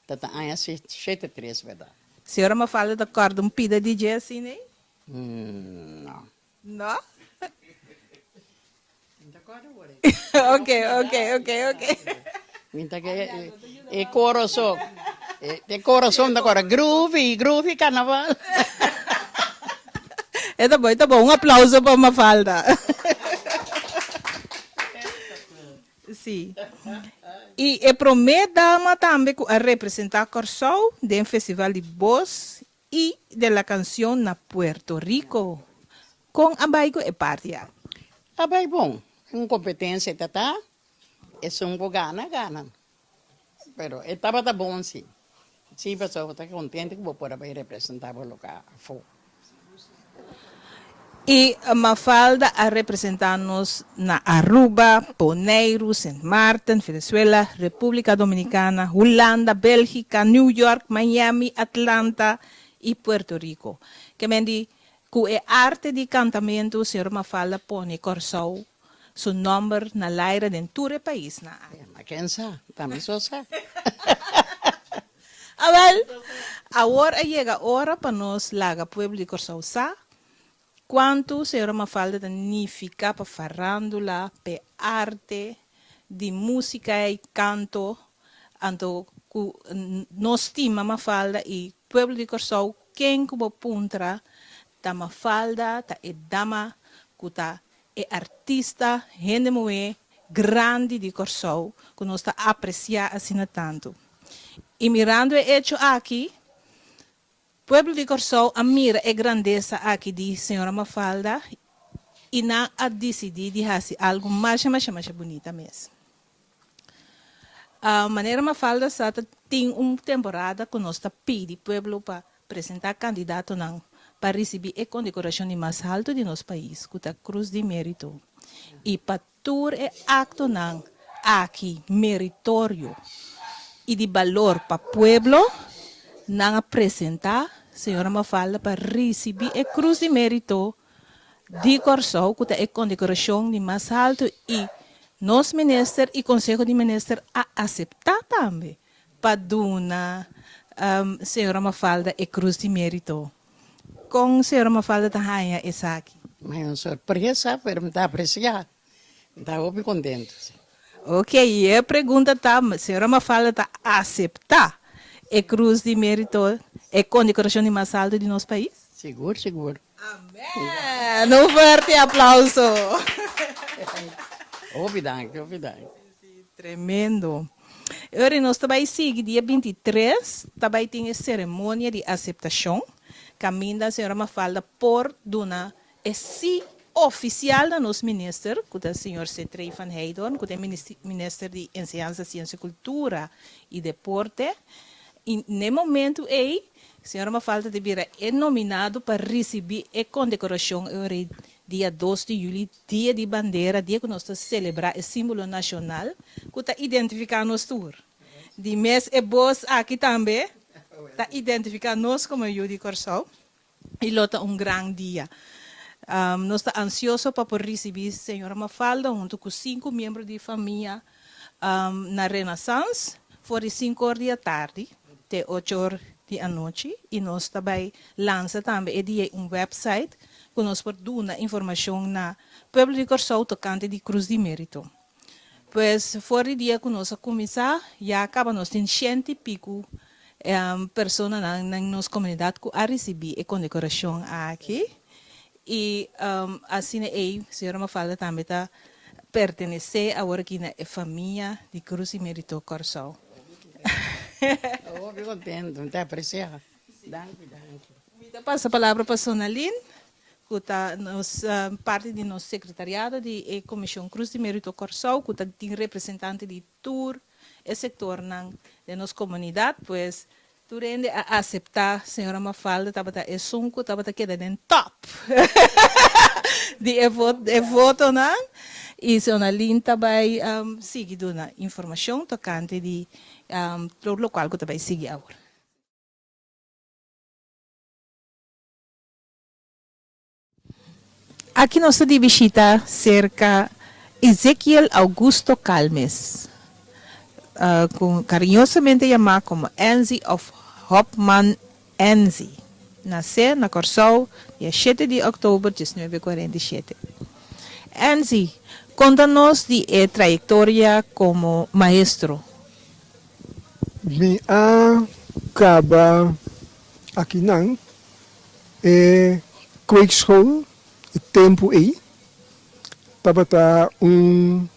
Ta ta aña 73, berdad. Señora Mafalda ta corda un pida di dje asina ey? No. No? Mi ta corda awor ey. Ok, ok, ok, ok. Mi ta ke e coro so. E coro so mi ta corda. Groovy, groovy carnaval. E ta bon, e ta bon. Un aplauso pa Mafalda. Sí. I e prome dama tambe ku a representá Kòrsou den Festival di Bos i de la Canción na Puerto Rico. Kon a bai ku e parti aki? A bai bon. Un competencia ta ta, esun ku gana, gana. Pero e tabata bon si. Si, pasobra bo ta contento ku bo por a bai representa bo loka afo. I Mafalda a representá nos na Aruba, Boneiru, Sint Maarten, Venezuela, Repúblika Dominikana, Hulanda, Bélgika, New York, Miami, Atlanta i Puerto Rico. Ke men di ku e arte di kantamentu señor Mafalda pone Kòrsou su nòmber na laira den tur e paisnan aki. Ma ken sa? Ta mi so sa. Awel, awor a yega ora pa nos laga pueblo di Kòrsou sa kuantu señora Mafalda ta nifiká pa farándula, p'e arte di músika i kanto, anto ku nos stima Mafalda i pueblo di Kòrsou ken ku bo puntra ta Mafalda ta e dama ku ta e artista hende muhé grandi di Kòrsou ku nos ta apresiá asina tantu. I mirando e echo aki, pueblo di Kòrsou a mira e grandesa aki di señora Mafalda i nan a disidí di hasi algu masha masha masha bunita mes. Manera Mafalda sa ta tin un temporada ku nos ta pidi pueblo pa presentá kandidatonan pa risibí e kondekorashon di mas haltu di nos pais ku ta Krus di Mérito i pa tur e aktonan aki meritorio i di balor pa pueblo nan a presentá señora Mafalda pa risibí e Krus di Mérito di Kòrsou ku ta e kondekorashon di mas haltu i nos minister i konseho di minister a aseptá tambe pa duna señora Mafalda e Krus di Mérito. Kon señora Mafalda ta haña esaki? Mi un sorpresa pero mi ta apresiá. Mi ta hopi kontentu. Ok, i e pregunta ta, señora Mafalda ta aseptá e Krus di Mérito, e kondekorashon di mas haltu di nos pais? Sigur, sigur. Amen! Un fuerte aplauso! Hopi danki, hopi danki. Tremendo. Ora nos ta bai sigui dia 23 ta bai tin e ceremonia di aceptacion caminda señora Mafalda por duna e sí oficial na nos minister cu ta señor Cetrey van Heydoorn cu ta e minister di Enseñansa, Ciencia, Cultura y Deporte y n'e momento ey Señora Mafalda ta bira e nominado pa ricibi e condecoracion e ora ey dia 2 di juli, Dia di Bandera, dia cu nos ta celebra e simbolo nacional cu ta identifica nos tur. Di mes e bos aki tambe ta identifica nos como yu di Corsou y lo ta un gran dia. Nos ta ansioso pa por ricibi Señora Mafalda hunto cu 5 miembro di famia na Renaissance for di 5 or di atardi te 8 or di anochi y nos ta bay lansa tambe e dia un website cu nos por duna informacion na pueblo di Corsou tocante di Cruz di Merito. Pues for di dia ku nos a kuminsá ya kaba nos tin shenti piku personanan den nos komunidat ku a risibí e kondekorashon aki i asina ei señora Mafalda tambe ta pertenesé awor aki na e famia di Krus di Merito Kòrsou. Hopi kontentu, mi ta apresiá. Danki, danki. Mi ta pasa palabra pa Sonalin ku ta nos parti di nos sekretariado di e Komishon Krus di Merito Kòrsou ku ta tin representante di tur e sektornan den nos komunidat, pues tur hende a aseptá señora Mafalda tabata esun ku tabata keda den tòp di e e votonan i Sonalin ta bai sigui duna informashon tokante di tur lokual ku ta bai sigui awor. Aki nos ta di bishita serka Ezekiel Augusto Calmes, ku kariñosamente yamá komo Enzi òf Hopman Enzi. Nasé na Kòrsou dia shete di òktober diesnuebe kuarenta i shete. Enzi, konta nos di e trayektoria komo maestro. Mi a kaba akinan E kweekschool e tempu ei tabata un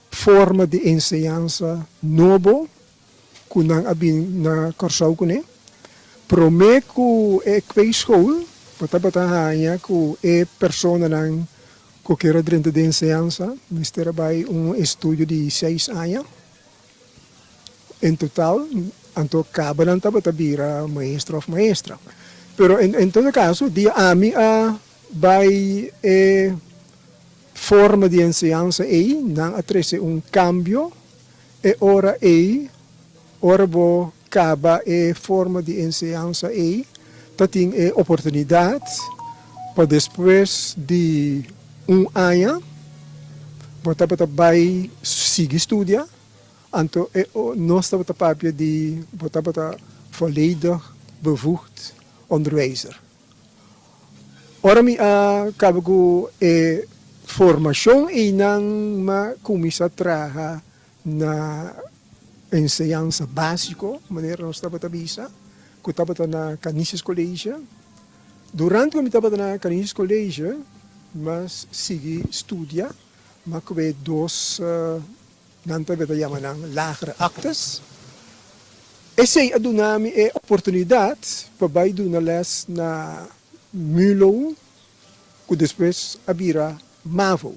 forma di enseñansa nobo ku nan a bin na Kòrsou kuné. Promé ku e kweekschool bo tabata haña ku e personanan ku kier a drenta den enseñansa mester a bai un estudio di seis aña. En total, anto caba nan tabata bira maestro of maestra. Pero en en todo caso, dia ami a bay e forma di enseñansa ey, nan a trece un cambio. E ora ey, ora bo caba e forma di enseñansa ey, ta tin e oportunidad pa despues di un aña bo tabata bay sigui studia. Anto e nos tabata papia di bo tabata volledig bevoegd onderwijzer. Ora mi a kaba ku e formashon einan m'a kuminsá traha na enseñansa básiko, manera nos tabata bisa, ku tabata na Canisius College. Durante ku mi tabata na Canisius College, m'a sigui studia, m'a kue dos Nan tabata yama nan lagere actes. Esei a duna mi e oportunidad pa bai duna les na Mulo, cu despues a bira Mavo.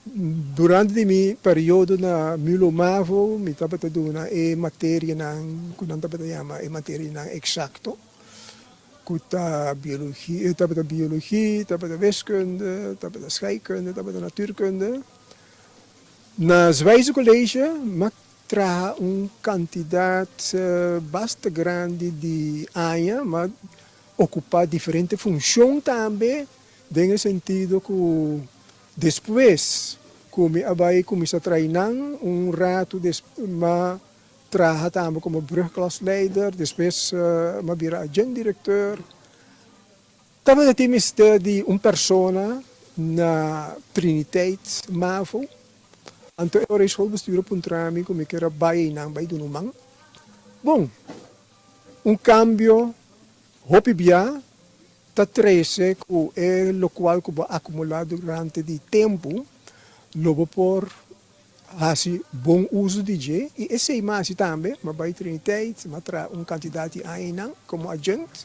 Durante di mi periodo na Mulo Mavo mi tabata duna e materianan cu nan tabata yama e materianan exacto, cu ta biologia, tabata biologia, tabata wiskunde, tabata scheikunde, tabata natuurkunde. Na Zwijze College m'a traha un kantidat basta grandi di aña, m'a okupá diferente funshon tambe den e sentido ku despues ku mi a bai kuminsá trainan un ratu m'a traha tambe komo brugklasleider, despues m'a bira adjunct-directeur. Tabata tin mester di un persona na Triniteit Mavo, anto e ora e schoolbestuur a puntra mi ku mi kier a bai einan bai duna un man. Bon, un kambio hopi bia ta trese ku e lokual ku bo a akumulá durante di tempu lo bo por hasi bon uso di dje i esei mi a hasi tambe, mi a bai Triniteit, mi a traha un kantidat di añanan komo adjunct,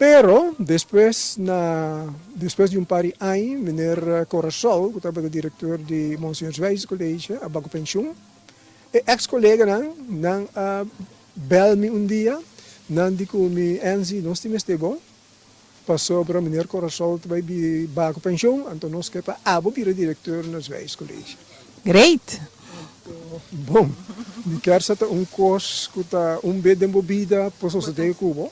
pero despues na despues di un par di aña meneer Corasol ku tabata direktor di Monseñor Zwijs College a bai ku penshun, e eks koleganan nan a bèl mi un dia, nan di ku mi Enzi nos tin mester bo. Pasobra meneer Corasol ta bai baha ku penshon, anto nos ke pa abo bira direkteur na Zwijs College. Great! Bon, mi kier sa ta un kos ku ta un be den bo bida por sosode ku bo.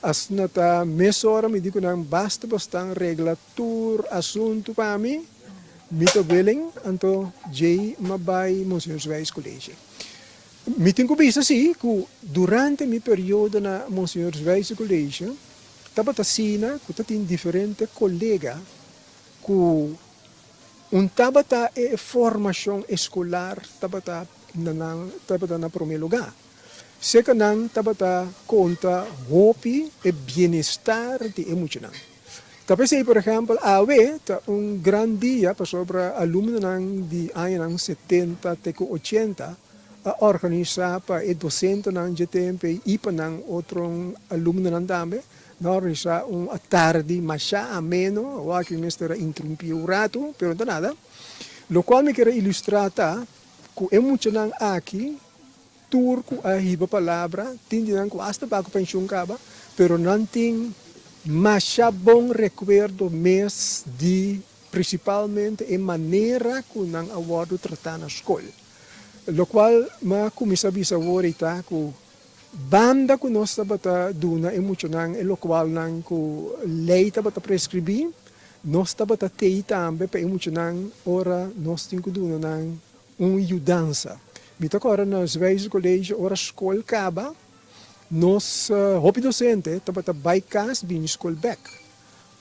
Asina ta mesora mi di ku nan basta bostan regla tur asuntu pa mi, mi ta willing, anto djei m'a bai Monseñor Zwijs College. Mi tin ku bisa si ku durante mi periodo na Monseñor Zwijs College tabata asina ku ta tin diferente kolega ku Un tabata e formashon eskolar tabata na nan tabata na promé lugá. Seka nan tabata konta hopi e bienestar di e muchanan. Ta p'esei, por ehèmpel, awe ta un gran dia pasobra alumnonan di añanan setenta te ku ochenta a organisá pa e dosentenan dje tempu ei i pa nan otro alumnonan tambe, nan a organisá un atardi masha ameno. Awor aki mi mester a interumpí un ratu, pero no ta nada. Lokual mi kier a ilustrá ta ku e muchanan aki Tur ku a hiba palabra, tin di nan ku asta bai ku penshun kaba, pero nan tin masha bon rekuerdo mes di prinsipalmente e manera ku nan a wòrdu tratá na skol. Lokual mi a kuminsá bisa awor ei ta ku banda ku nos tabata duna e muchanan e lokualnan ku lei tabata preskribí, nos tabata tei tambe pa e muchanan ora nos tin ku duna nan Un yudansa. Mi ta kòrda na Zwijzer College ora skol kaba, nos hopi dosente tabata bai kas bini skol bèk.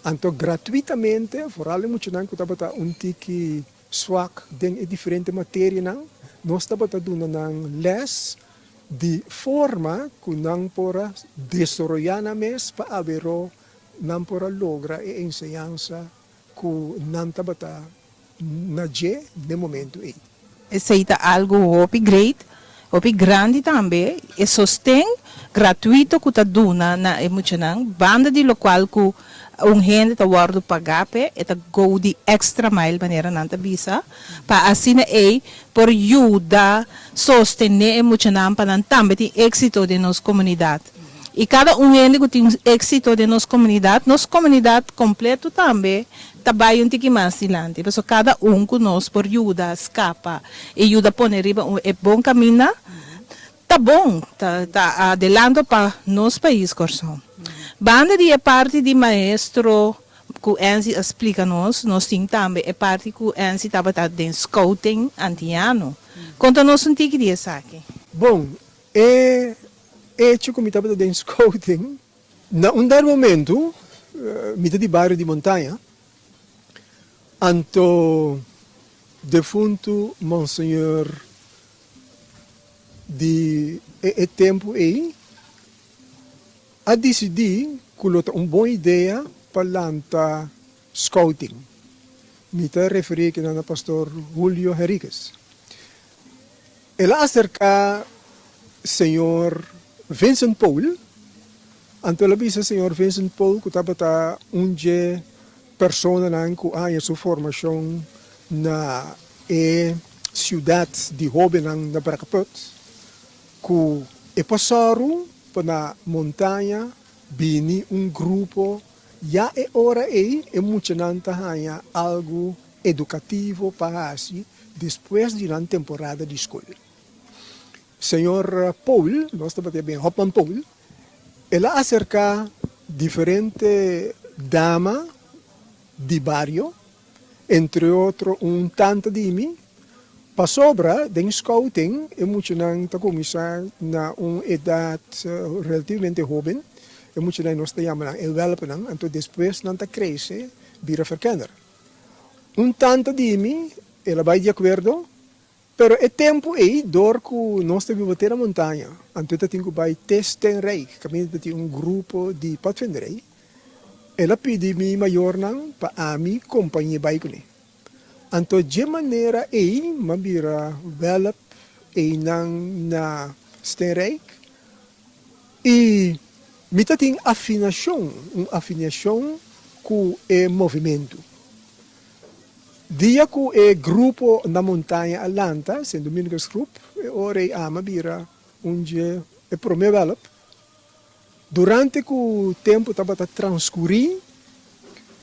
Anto gratuitamente, foral e muchanan ku tabata un tiki swak den e diferente materianan, nos tabata duna nan lès di forma ku nan por a desaroyá nan mes pa aweró nan por a logra e enseñansa ku nan tabata na dje n'e momentu ei. Esei ta algu hopi great, hopi grandi tambe, e sosten gratuito ku ta duna na e muchanan, banda di lokual ku un hende ta wòrdu pagá p'e, e ta go di extra mile manera nan ta bisa, pa asina ei por yuda sostené e muchanan pa nan tambe tin éksito den nos komunidat. I kada un hende ku tin éksito den nos komunidat, nos komunidat kompleto tambe ta bai un tiki mas dilanti. Pasobra kada un ku nos por yuda skapa i yuda pone riba un e bon kaminda, ta bon, ta ta adelanto pa nos pais Kòrsou. Banda di e parti di maestro ku Enzi a splika nos, nos tin tambe e parti ku Enzi tabata den scouting antiano. Konta nos un tiki di esaki. Bon, e Echo ku mi tabata den scouting, na un dado momento mi ta di bario di Montaña, anto defuntu Monseñor di e tempu ei a disidí ku lo ta un bon idea pa lanta scouting. Mi ta referí akinan na Pastor Julio Henriquez. El a aserká señor Vincent Pool, anto el a bisa señor Vincent Pool ku tabata un dje personanan ku a haña su formashon na e siudat di hóbennan na Brakkeput, ku e por sòru pa na Montaña bini un grupo, ya e ora ei e muchanan ta haña algu edukativo pa hasi despues di nan temporada di skol. Señor Paul, nos tabata e ben Hopman Paul, el a aserká diferente dama di bario, entre otro un tanta di mi, pasobra den scouting e muchanan ta kuminsá na un edat relativamente hóben, e muchanan nos ta yama nan e wèlpnan, anto despues nan ta krese bira verkenner. Un tanta di mi, el a bai di akuerdo, pero e tempu ei dor ku nos ta biba te na montaña, anto e ta tin ku bai te Steenrijk, kaminda ta tin un grupo di padvinderij. El a pidi mi mayornan pa ami kompañ'é bai kuné. Anto dje manera ei m'a bira wèlp einan na Steenrijk i mi ta tin afinashon, un afiniashon ku e movimentu. Dia ku e grupo na montaña a lanta, Sint Dominicus Groep, e ora ei ami a bira un dje e promé wèlp. Durante ku tempu tabata transkurí,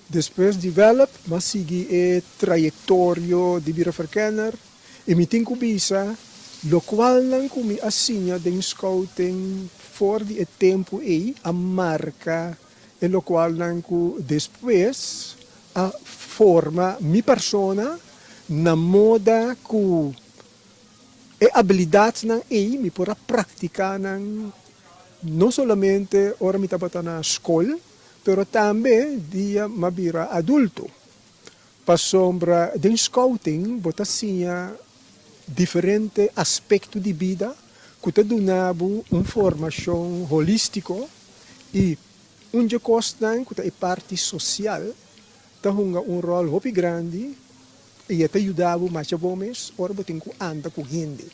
despues di wèlp mi a sigui e trayektorio di bira verkenner i mi tin ku bisa lokualnan ku mi a siña den scouting for di e tempu ei a marka e lokualnan ku despues a forma mi persona na moda ku E abilidatnan ei mi por a praktiká nan no solamente ora mi tabata na skol, pero tambe dia mi a bira adulto. Pasobra den scouting bo ta siña diferente aspecto di bida cu ta duna bo un formacion holistico y un dje cosnan cu ta e parti social ta hunga un rol hopi grandi y e ta yuda bo masha bo mes ora bo tin cu anda cu hende.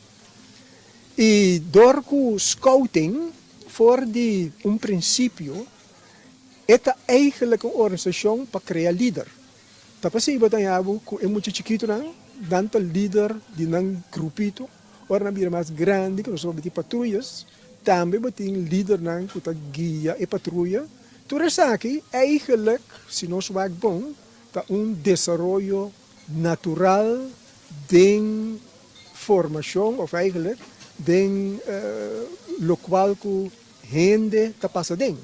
Y dor cu scouting for di un principio e ta eigenlijk un organisacion pa crea lider. Ta p'esei bo ta haña bo ku e mucha chikitunan, nan ta lider di nan grupito. Ora nan bira mas grandi, ku nos ta papia di patruyas, tambe bo tin lidernan ku ta guia e patruya. Tur esaki eigenlijk, si nos wak bon, ta un desaroyo natural den formashon òf eigenlijk den lokual ku hende ta pasa den.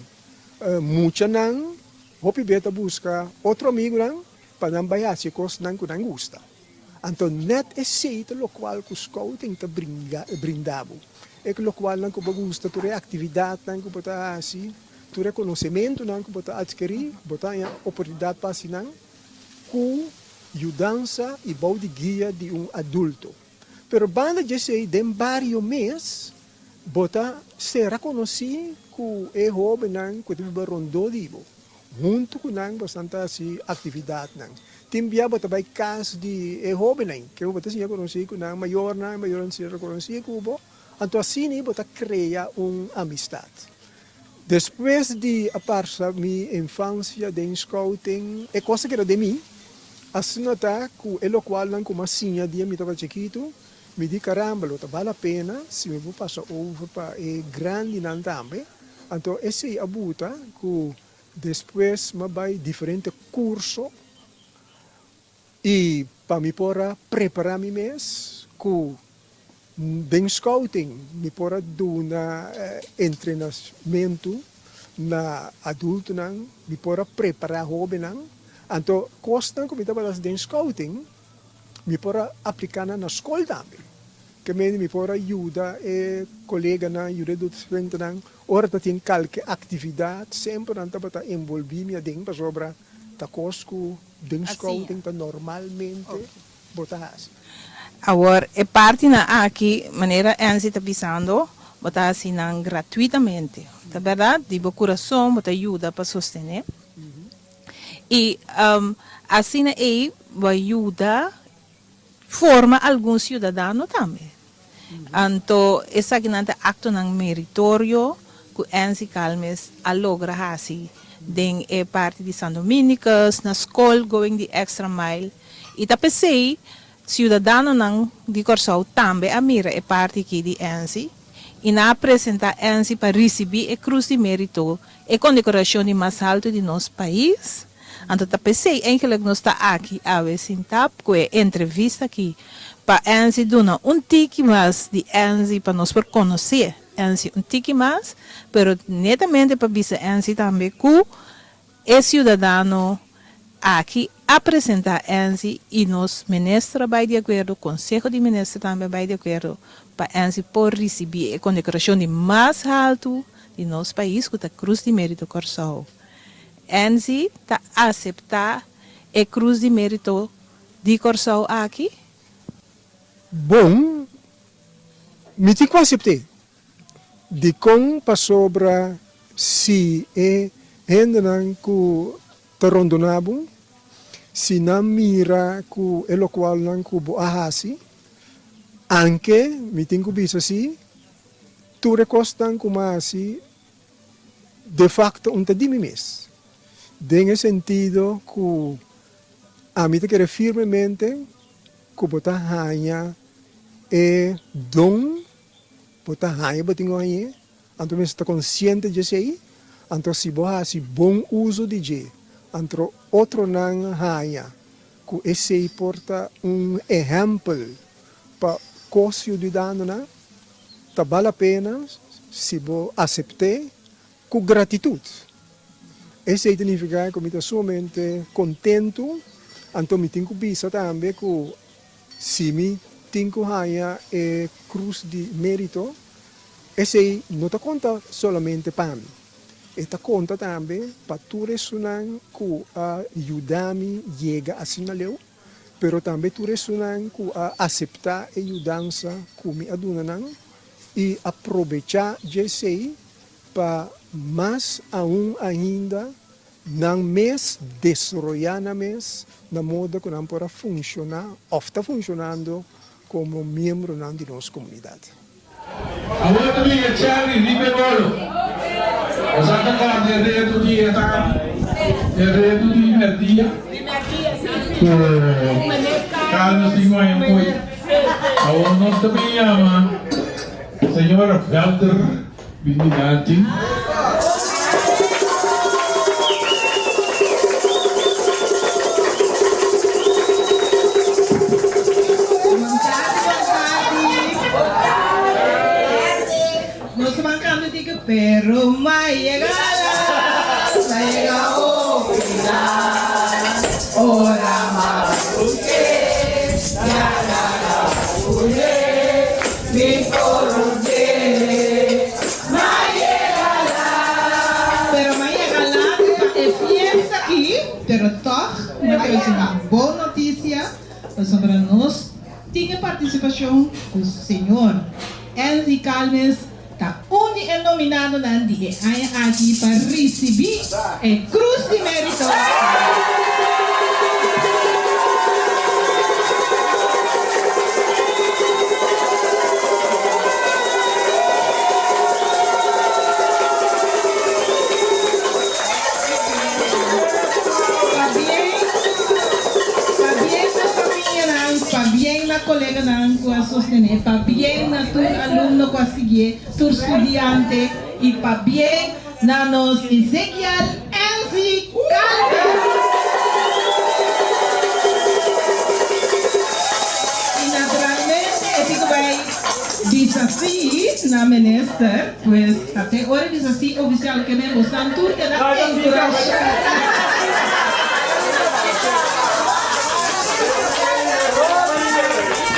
Muchanan Hopi be ta buska otro amigunan pa nan bai hasi e kosnan ku nan gusta. Anto nèt esei ta lokual ku scouting ta brinda bo. E lokualnan ku bo gusta, tur e aktividatnan ku bo ta hasi, tur e konosementunan ku bo ta atkerí, bo ta haña oportunidat pa hasi nan ku yudansa i bou di guia di un adulto. Pero banda di esei den bario mes Bo ta sera konosí ku e hóbennan ku ta biba rondó di bo. Huntu ku nan bo esnan ta hasi aktividatnan. Tin bia bo ta bai kas di e hóbennan, ke bo ta siña konosí ku nan mayornan, e mayornan ta siña konosí ku bo. Anto asina bo ta krea un amistat. Despues di a pasa mi infansia den scouting, e kos a keda den mi. Asina ta ku e lokualnan ku mi a siña dia mi tabata chikitu, Mi di caramba lo ta bal a pena si mi por pasa over pa e grandinan tambe. Anto esey a buta cu despues m'a bay diferente curso y pa mi por a prepara mi mes cu den scouting mi por a duna entrenamento na adultonan, mi por a prepara hobennan. Anto cosnan cu mi tabata haci den scouting Mi por a apliká nan na skol tambe. Ke mende mi por a yuda e koleganan, yuda e dosentenan ora ta tin kalke aktividat, semper nan tabata enbolbí mi aden pasobra ta kos ku den scouting ta normalmente bo ta hasi. Awor e partinan aki, manera Ancy ta bisando, bo ta hasi nan gratuitamente. Ta bèrdat? Di bo kurason bo ta yuda pa sostené. I asina ei bo a yuda forma algun siudadano tambe. Anto esakinan ta aktonan meritorio ku Ancy Calmes a logra hasi den e parti di San Dominicus, na skol going the extra mile. I ta p'esei siudadanonan di Kòrsou tambe a mira e parti aki di Ancy i nan a presentá Ancy pa risibí e Krus di Mérito E kondekorashon di mas haltu di nos pais. Anto ta p'esei eigenlijk nos ta aki awe sintá ku e entrevista aki pa Enzi duna un tiki mas di Enzi pa nos por konosé Enzi un tiki mas, pero netamente pa bisa Enzi tambe ku e siudadano aki a presentá Enzi i nos minister a bai di akuerdo, konseho di minister tambe a bai di akuerdo pa Enzi por risibí e kondekorashon di mas haltu di nos pais ku ta Krus di Mérito Kòrsou. Enzi ta aseptá e Krus di Mérito di Kòrsou aki? Bon, mi tin ku asept'é. Dikon? Pasobra si e hendenan ku ta rondoná bo, si nan mira ku e lokualnan ku bo a hasi, anke mi tin ku bisa si, Tur e kosnan ku mi a hasi de fakto un ta di mi mes, den e sentido ku ami ta kere firmemente ku bo ta haña e don, bo ta haña bo tin ku hañ'é, anto mester ta konsiente di esei, anto si bo hasi bon uso di dje, anto otronan haña ku esei por ta un ehèmpel pa kos yudidanunan. Ta bal la pena si bo asept'é ku gratitut. Esei ta nifiká ku mi ta sumamente kontentu, anto mi tin ku bisa tambe ku si mi tin ku haña e krus di mérito, esei no ta konta solamente pa mi. E ta konta tambe pa tur esunnan ku a yuda mi yega asina leu, pero tambe tur esunnan ku a aseptá e yudansa ku mi a duna nan i a probechá dje esei pa mas aun ainda nan mes desaroyá nan mes na moda ku nan por a funshoná òf ta funshonando komo miembronan di nos komunidat. Awor ta bin e cherry riba e bolo. Boso a ta corda e reto di e tardi, e reto di merdia? Cu Carlos tin guaña un coy. Awor nos ta bin yama señora Velder bin dilanti. Nos ban canta di que pero ma yega la, ma yega hopi laat. Ora ma busque, ya na la busque, mi coronde. Ma yega laat. Pero ma yega laat pa e fiesta aki, pero toch mi ta trece un bon noticia pasobra nos Tin e partisipashon ku señor Enzi Calmes ta un di e nominadonan di e aña aki pa risibí e Krus di Mérito. Pabien na famianan, pabien na coleganan cu a sostene, pabien na tur alumno cu a siguié, tur studiante y pabien na nos Ezekiel Enzi Calmes! Y naturalmente e tin cu bay bisa sí na minister, pues ta te ora e bisa sí oficial ke men bosnan tur keda encurashá.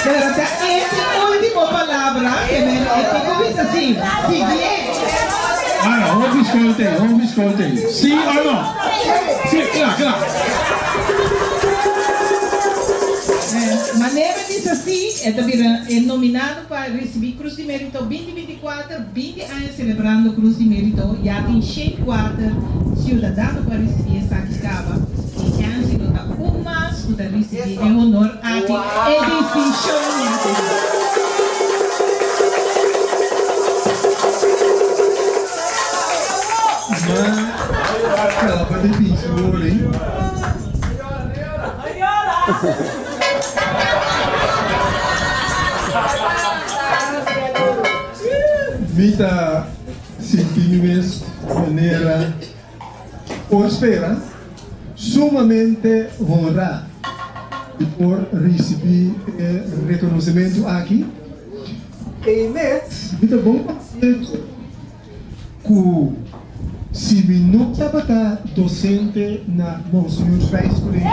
Pero ta e tin ultimo palabra ke men e tin cu bisa sí. Siguié. Ahora, hopi scolte, hopi scolte. Sí o no? Sí, kla, kla. Manera bisa sí, e ta bira e nominado pa ricibi Cruz di Merito 2024, 20 aña celebrando Cruz di Merito, ya tin 104 ciudadano cu a ricibi esaki caba y Angie lo ta un mas cu ta ricibi e honor aki, e distincion aki. Ma caba di bisa hoor. Mi ta sinti mi mes manera por spera, sumamente honrá di por risibí e rekonosementu aki. E mes mi ta bon konsiente ku si mi no tabata dosente na Monseñor Schwijs Colegio,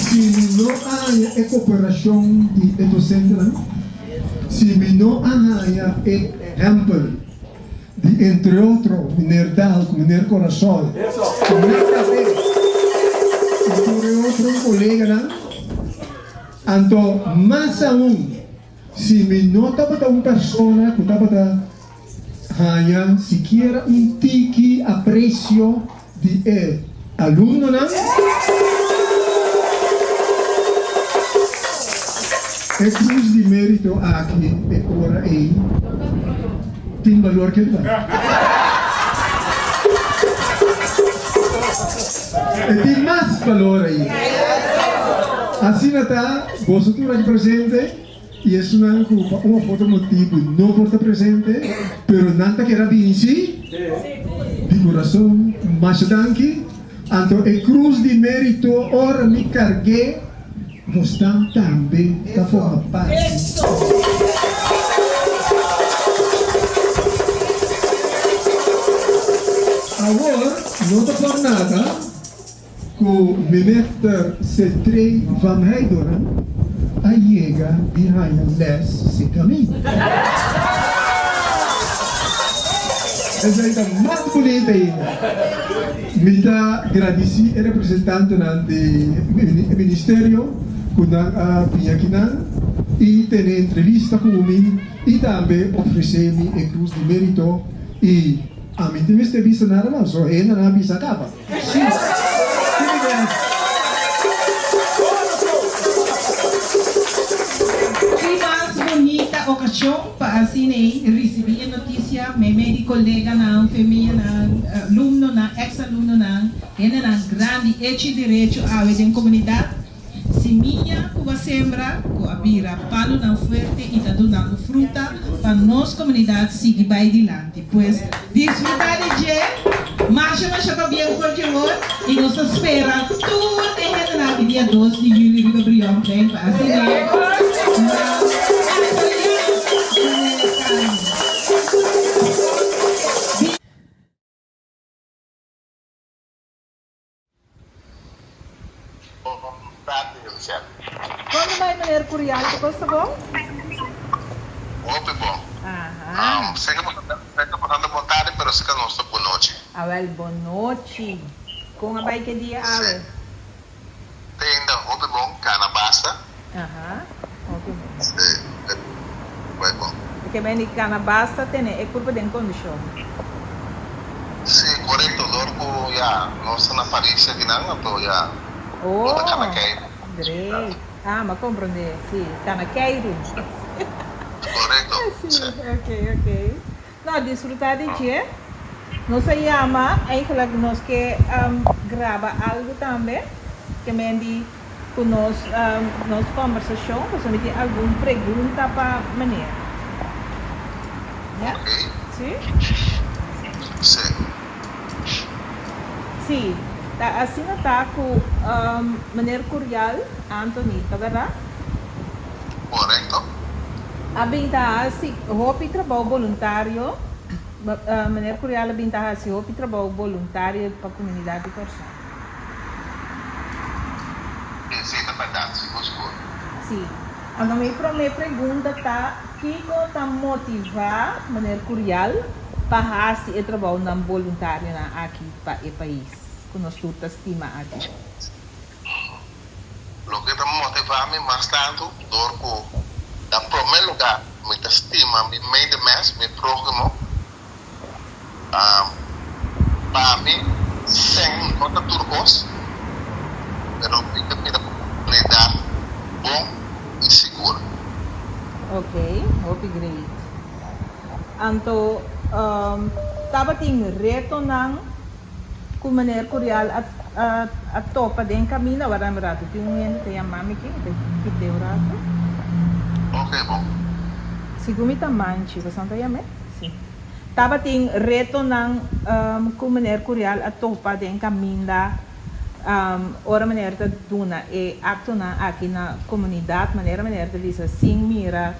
si mi no a haña e koperashon di e dosentenan, si mi no a haña e ehèmpel di entre otro Meneer Daal ku Meneer Corasol, ku Meneer Café i tur e otro koleganan, Anto mas aun, si mi no tabata un persona ku tabata haña sikiera un tiki apresio di e alumnonan, e krus di mérito aki e ora ei tin balor kende? E tin mas balor ainda. Asina ta, boso tur aki presente i esunnan ku pa un of otro motibu no por ta presente, pero nan ta keda binsi di kurason, masha danki. Anto e krus di merito ora mi karg'é, bosnan tambe ta forma parti. Awor no ta por nada ku Minister Cetré van Heydoorn. a yega di haña lès serka mi. Esei ta mas bunita ainda. Mi ta gradisí e representantenan di e ministerio ku nan a bini akinan i tene entrevista ku mi i tambe ofresé mi e Krus di Mérito i ami no mester bisa nada mas, so hendenan a bisa kaba. Sí. Ki mas bunita ocasion pa asina ei ricibi e noticia meimei di coleganan, femianan, alumnonan, ex-alumnonan, hendenan grandi hecho y derecho awe den comunidad. Simia ku a sembra ku a bira palunan fuerte i ta dunando fruta pa nos komunidat sigui bai dilanti. Pues disfrutá di dje masha masha pabien for dje wor i nos ta spera tur e hendenan aki dia dos di juli riba Brionplein pa asina nan apoyá Meneer Carmen. Kon ta bai meneer Curial ku kos ta bon? Hopi bon. Aha. Sé ke boso ta bon tardi pero sé ke nos ta bon nochi. Awel bon nochi. Kon a bai ke dia awe? Te ainda hopi bon, kana basta. Aha, hopi bon. Sí, bai bon. Ke men di kana basta tene e kurpa den kondishon. Sí, korekto, dor ku ya nos ta na Paris akinan, anto ya no ta kana Oh, keiru. great. Ah, m'a komprondé, sí, kana keiru. Korekto, Sí, sí. ok, ok. No, disfrutá di dje. Nos a yama, eigenlijk nos ke graba algu tambe, ke men di ku nos nos kòmbersashon, pasobra mi tin algun pregunta pa meneer. Ya? Ok. Sí? Sí. Sí, ta asina ta ku meneer Curial Anthony, ta bèrdat? Korekto. A bin ta hasi hopi trabou boluntario. Meneer Curial a bin ta hasi hopi trabou boluntario pa komunidat di Kòrsou. Esei ta bèrdat, sigur sigur. Sí. Anto mi promé pregunta ta, kiko ta motivá meneer Curial pa hasi e trabounan boluntarionan aki pa e pais ku nos tur ta stima aki? Loke ta motivá mi mas tantu dor ku na promé lugá mi ta stima mi medemens, mi próhimo. Pa mi sèn no ta tur kos, pero mi ta mira pa komunidat bon i sigur. Ok, hopi great. Anto tabatin retonan Ku meneer Curial a a topa den kaminda wara un ratu tin un hende ta yama mi ki mi ta kit'e un ratu. Ok bon. Sigun mi ta manchi boso ta yam'e? Si. Tabatin retonan ku meneer Curial a topa den kaminda ora meneer ta duna e aktonan aki na komunidat manera meneer ta bisa sin mira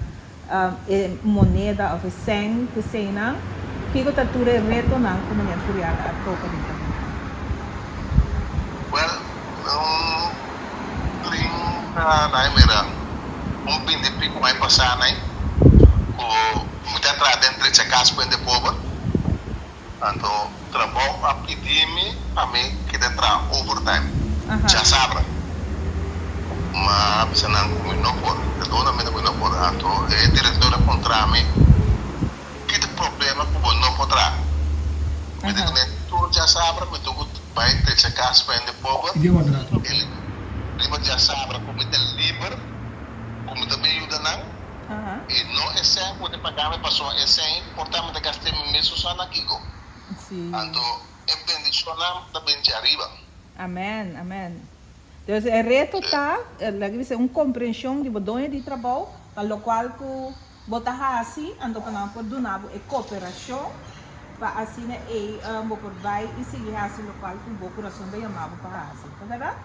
E moneda of e sèn p'eseinan? Kiko ta tur e retonan ku Meneer Curial a topa den kaminda? Wèl, un 30 nai mira, un binti piku aña pasá nai, ku mi ta traha den drecha kas ku hende pober. Anto trabou a pidi mi pa mi keda traha overtime djasabra. Ma a bisa nan ku mi no por, perdonamente mi no por. Anto e direktor a puntra mi, Ki ta problema ku bo no por traha? Mi di kuné, Tur djasabra mi tin ku bai drecha kas pa hende pober i riba djasabra ku mi ta liber ku mi ta bin yuda nan. E no e sèn ku ta paga mi pasobra e sèn por ta mi ta gast'é mi mes usa na kiko. Anto e bendishonnan ta bin dje ariba. Amen, amen. Dus e reto ta, laga bisa un komprenshon di bo doño di trabou pa lokual ku bo ta hasi, anto pa nan por duna bo e koperashon pa asina ei bo por bai i sigui hasi lokual ku bo kurason ta yama bo pa hasi. Ta bèrdat?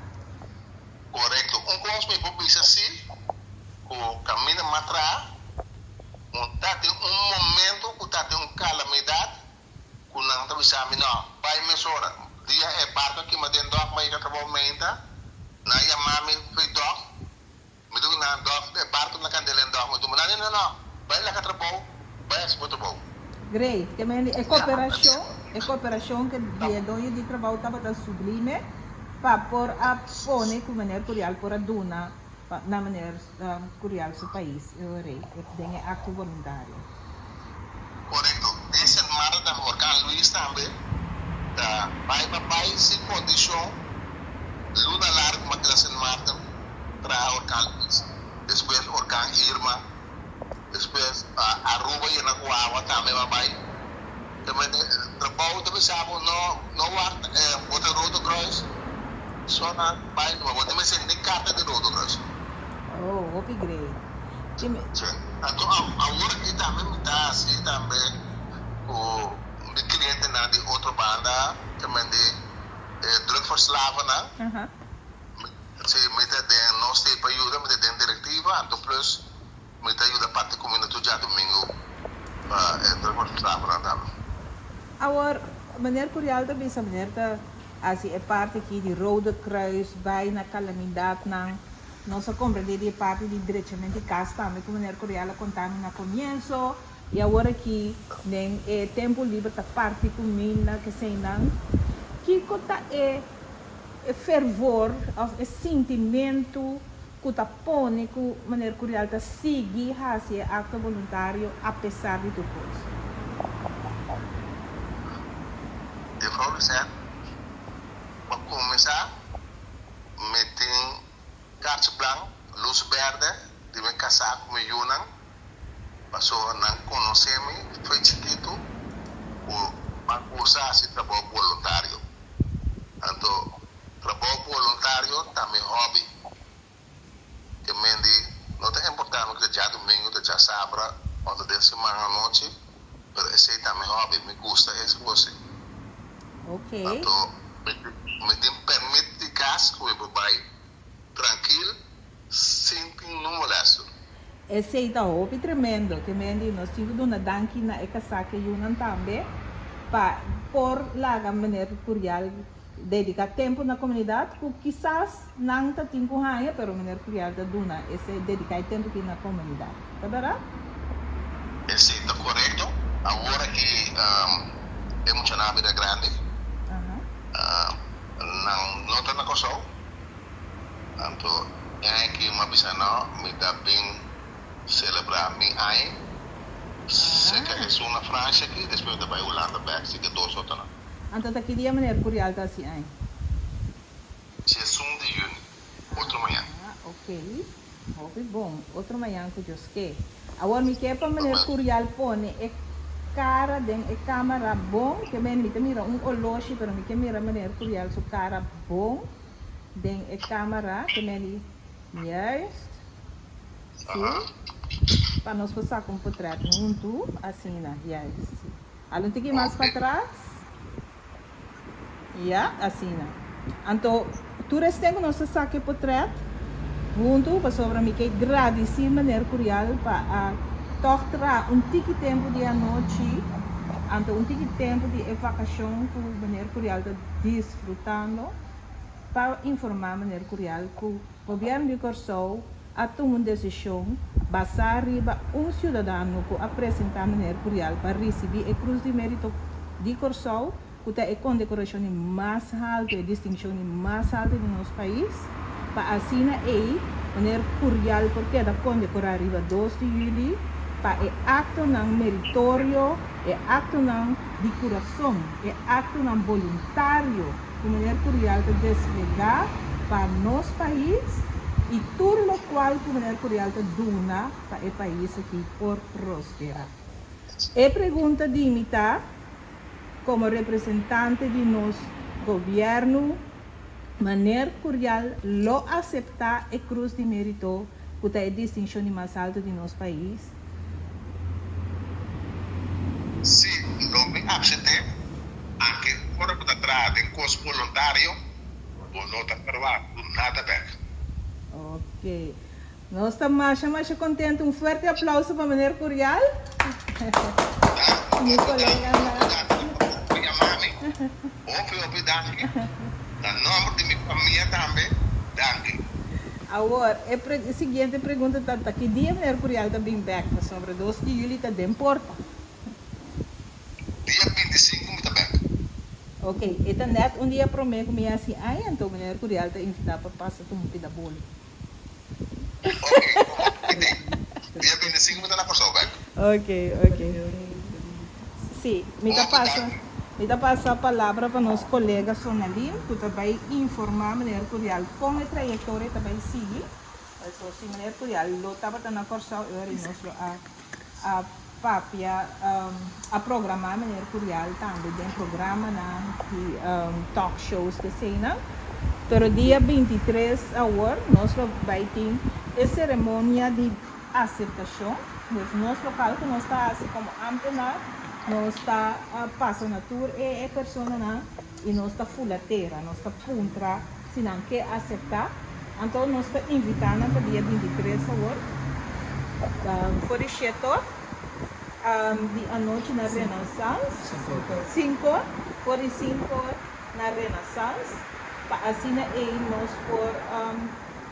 Korekto. Un kos mi por bisa si, ku kaminda mas traha, un ta tin un momento ku ta tin un kalamidat ku nan ta bisa mi no, bai mesora. Dia e barko a kima den dòk, mi a yega trabou meinta, nan a yama mi fei dòk, mi di ku nan dòk. Bai laga trabou, bai hasi bo trabou. Great. Ke men di e koperashon, e koperashon ke di e doño di trabou tabata sublime pa por a pone ku meneer Curial por a duna pa na meneer Curial su pais e ora ei den e akto boluntario. Korekto. Den Sint Maarten tambe Orkaan Luis tambe ta bai pa bai sin kondishon luna largu ma keda Sint Maarten traha Orkaan Luis despues Orkaan Irma Despues Aruba yena ku awa tambe ba bai. Te trabou ta bisa bo no no wak bo ta Rode Kruis so nan bai numa bo ta mester ni karta di Rode Kruis. Oh hopi great. Si anto awor aki tambe mi ta hasi tambe ku mi klientenan di otro banda ta mende e drugverslaafdenan. Si mi ta den nos stay pa yuda mi ta den direktiva anto plus Mi ta yuda parti cuminda tur djadumingu pa e drugverslaafdenan tambe. Awor, meneer Curial ta bisa meneer ta haci e parti aki di Rode Kruis bay na calamidadnan. Nos a comprende di e parti di drechament di cas tambe cu meneer Curial a conta mi na comienzo. Y awor aki den e tempo liber ta parti cuminda keseynan. Kico ta e e fervor of e sintimentu ku ta pone ku Meneer Curial ta sigui hasi e akto boluntario apesar di tur kos? Juffrouw Lucette, Pa kuminsá mi tin karchi blank, lus bèrdè di mi kasá ku mi yunan, pasobra nan konosé mi fo'i chikitu ku mi a gusta hasi trabou boluntario. Anto trabou boluntario ta mi hobby. Ke mendi no ta importa mi ku ta djadumingu, ta djasabra o ta den siman anochi, pero esei ta mi hobby, mi gusta ese kos ei. Anto mi tin permit di kas ku mi por bai trankil sin tin nun molesto. Esei ta hopi tremendo, ke mendi nos tin ku duna danki na e kasá ke yunan tambe pa por laga meneer Curial dediká tempu na komunidat ku kisas nan ta tin ku haña pero meneer Curial ta duna ese dediká e tempu aki na komunidat. Ta bèrdat? Esei ta korekto. Awor aki e muchanan a bira grandi. Nan no ta na Kòrsou. Anto e aña aki mi a bisa no, mi ta bin celebra mi aña cerca esun na Francia aki, despues mi ta bay Hulanda bek, si ke dos otronan. Anto ta ki dia meneer Curial ta haci aña? Diesun di juni, otro mañan. Ah, ok. Hopi bon. Otro mañan cu Dios ke. Awor mi ke pa meneer Curial pone e cara den e camara bon, ke men mi ta mira un oloshi pero mi ke mira meneer Curial su cara bon. Den e camara ke meni juist si pa nos por saca un potret huntu asina juist si hala un tiki mas patras ya asina anto tur esten ku nos ta saca e potret huntu pasobra mi ke gradici meneer Curial pa a tog traha un tiki tempu di anochi anto un tiki tempu di e vacacion ku meneer Curial ta disfrutando. Pa informá Meneer Curial ku Gobièrnu di Kòrsou a tuma un desishon basá riba un siudadano ku a presentá Meneer Curial pa risibí e Krus di Mérito di Kòrsou ku ta e kondekorashon di mas haltu, e distinshon di mas haltu di nos pais, pa asina ei Meneer Curial por keda kondekorá riba dos di yüli pa e aktonan meritorio, e aktonan di kurason, e aktonan boluntario. Ku Meneer Curial ta desplegá pa nos pais i tur lokual ku Meneer Curial ta duna pa e pais aki por prosperá. E pregunta di mi ta, komo representante di nos gobièrnu, Meneer Curial lo aseptá e Krus di Mérito ku ta e distinshon di mas altu di nos pais? Sí, lo mi aksept'é, anke ora bo ta traha den kos boluntario, bo no ta ferwagt nada bèk. Ok. Nos ta masha masha contento. Un fuerte aplauso pa meneer Curial. Mi coleganan. Danki pa yama mi. Hopi hopi danki. Na nomber di mi famia tambe, danki. Awor, e pre e siguiente pregunta ta, ta ki dia meneer Curiel ta bin bek? Pasobra dos di juli ta den porta. Dia 25 mi ta bek. Ok, e ta net un dia prome ku mi hasi aña, anto meneer Curiel ta invita pa pasa tuma un pida bolo. Ok, bon idee. Dia 25 mi ta na Kòrsou bek. Ok, ok. Sí, mi ta pasa, mi ta pasa palabra pa nos kolega Sonalin ku ta bai informá meneer Curiel kon e trayektoria ta bai sigui. Paso si meneer Curiel lo tabata na Kòrsou e ora ei nos lo a a papia, a programá meneer Curiel tambe den programanan di talk shows ku eseinan. Pero dia 23 awor nos lo bai tin e seremonia di Aseptashon, Dus nos lokal ku nos ta hasi komo ámtenar, nos ta pasa na tur e personanan i nos ta fula tera, nos ta puntra si nan ke aseptá. Anto nos ta invitá nan pa dia 23 awor, for di shetor di anochi na Renaissance, sinku, for di sinku na Renaissance, pa asina ei nos por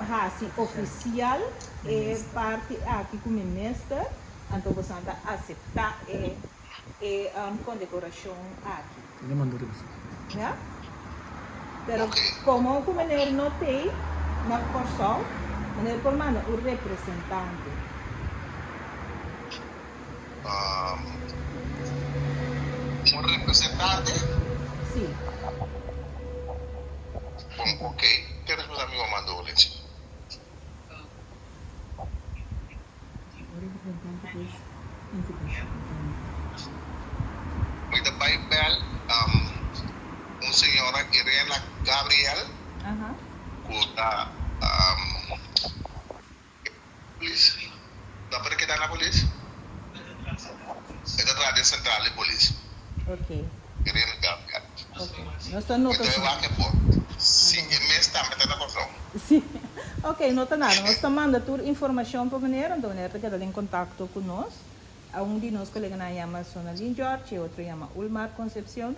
hasi ofisial e parti aki ku minister, anto bosan ta aseptá e e kondekorashon aki. Ya? Pero komo ku meneer no t'ei na Kòrsou, meneer por manda un representante. Un representante? Sí. Bon, ok. Ke responsabilidad mi bo manda Olensi? Un representante pues invitacion tambe. Mi ta bai bel un señora Irena Gabriel cu ta polis. No por keda na polis? E ta traha den central di polis. Ok. Irene Gabriel. Ok. Nos ta nota Mi ta su. wak e por. Si e mes tambe ta na Kòrsou. Si. Ok, no ta nada. Nos ta manda tur informashon pa meneer, anto meneer ta keda den kontakto ku nos. Un di nos koleganan yama Sonalin George, e otro yama Ulmar Concepcion.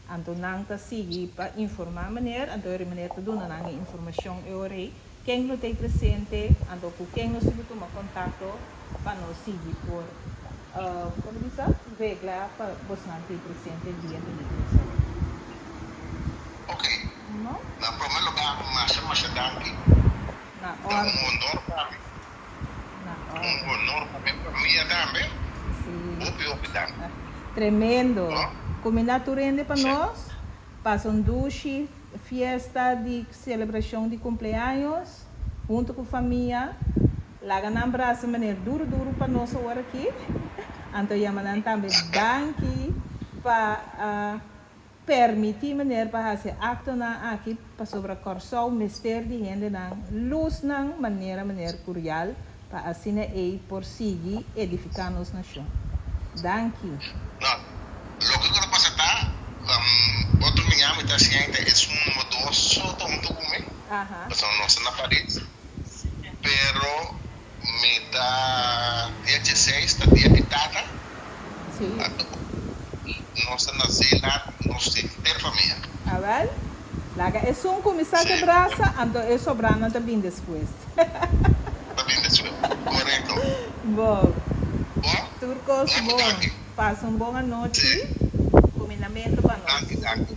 Anto nan ta sigui pa informá meneer, anto e meneer ta duna nan e informashon e ora ei. Ken lo ta ei presente, anto ku ken nos tin ku tuma kontakto pa nos sigui por, komo bisa, regla pa bosnan ta ei presente dia 23 awor. Ok. No? Na prome lugar masha masha danki. Na Ta un orde. honor pa mi. Na Un orde. honor pa mi famia tambe. Si. Hopi hopi danki. Tremendo. No? Kuminda tur hende pa Si. nos. Pasa un dushi fiesta di selebrashon di kumpleaños huntu ku famia. Laga nan brasa manera duru duru pa nos awor aki. Anto yama nan tambe danki pa a permití meneer pa hasi e aktonan aki pasobra Kòrsou mester di hendenan lusnan manera meneer Curial pa asina ei por sigui edifiká nos nashon. Danki. No, loke ku ta pasa ta, otro miña mi ta siente esun number dos so ta huntu ku mi, pasobra nos ta na Paris, pero mi ta dia dieseis ta dia di tata, anto nos ta na Zeeland, nos henter famia. Awel, laga esun kuminsá ke brasa, anto e sobranan ta bin despues. Ta bin despues, korekto. Bon. Bon, Tur kos hopi bon. danki. Pasa un bon anochi. Sí. Kumindamentu pa nos. Danki, danki.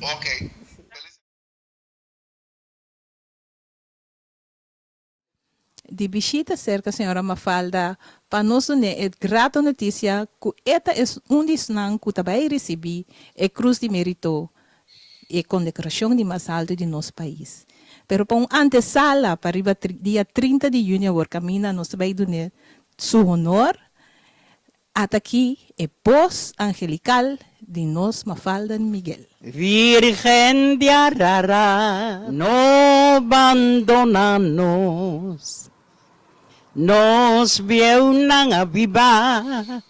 Ok. Feliz. Di bishita serka señora Mafalda pa nos dun'é e grato notisia ku e ta es un di esnan ku ta bai risibí e Krus di Merito, e kondekorashon di mas altu di nos pais. Pero pa un antesala pa riba dia 30 di yüni awor kaminda nos ta bai dun'é su honor, Ata aki e bos angelikal di nos Mafalda Miguel. Virgen di Ararat, no bandona nos, nos bieunan a biba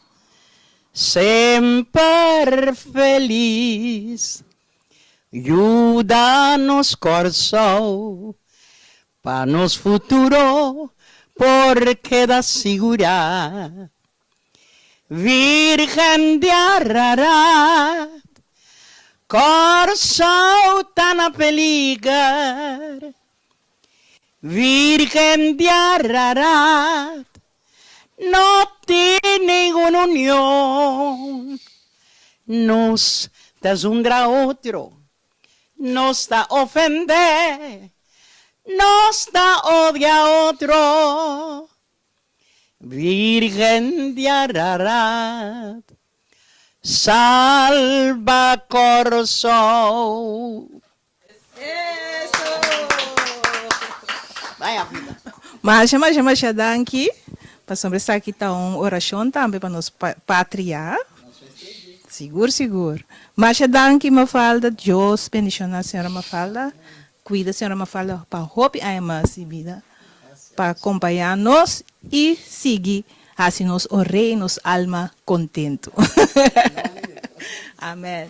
semper felis, yuda nos Kòrsou Pa nos futuro por keda sigurá. Virgen di Ararat, Kòrsou ta na peliger. Virgen di Ararat, no tin ningun union. Nos ta zundra otro, nos ta ofendé, nos ta odia otro. Virgen di Ararat, salba Kòrsou. Masha masha masha danki pasobra esaki ta un orashon tambe pa nos patria. Sigur sigur. Masha danki Mafalda, Dios bendiciona señora Mafalda, cuida señora Mafalda pa hopi aña mas di bida pa acompaña nos y sigui haci nos orey nos alma contento. Amen.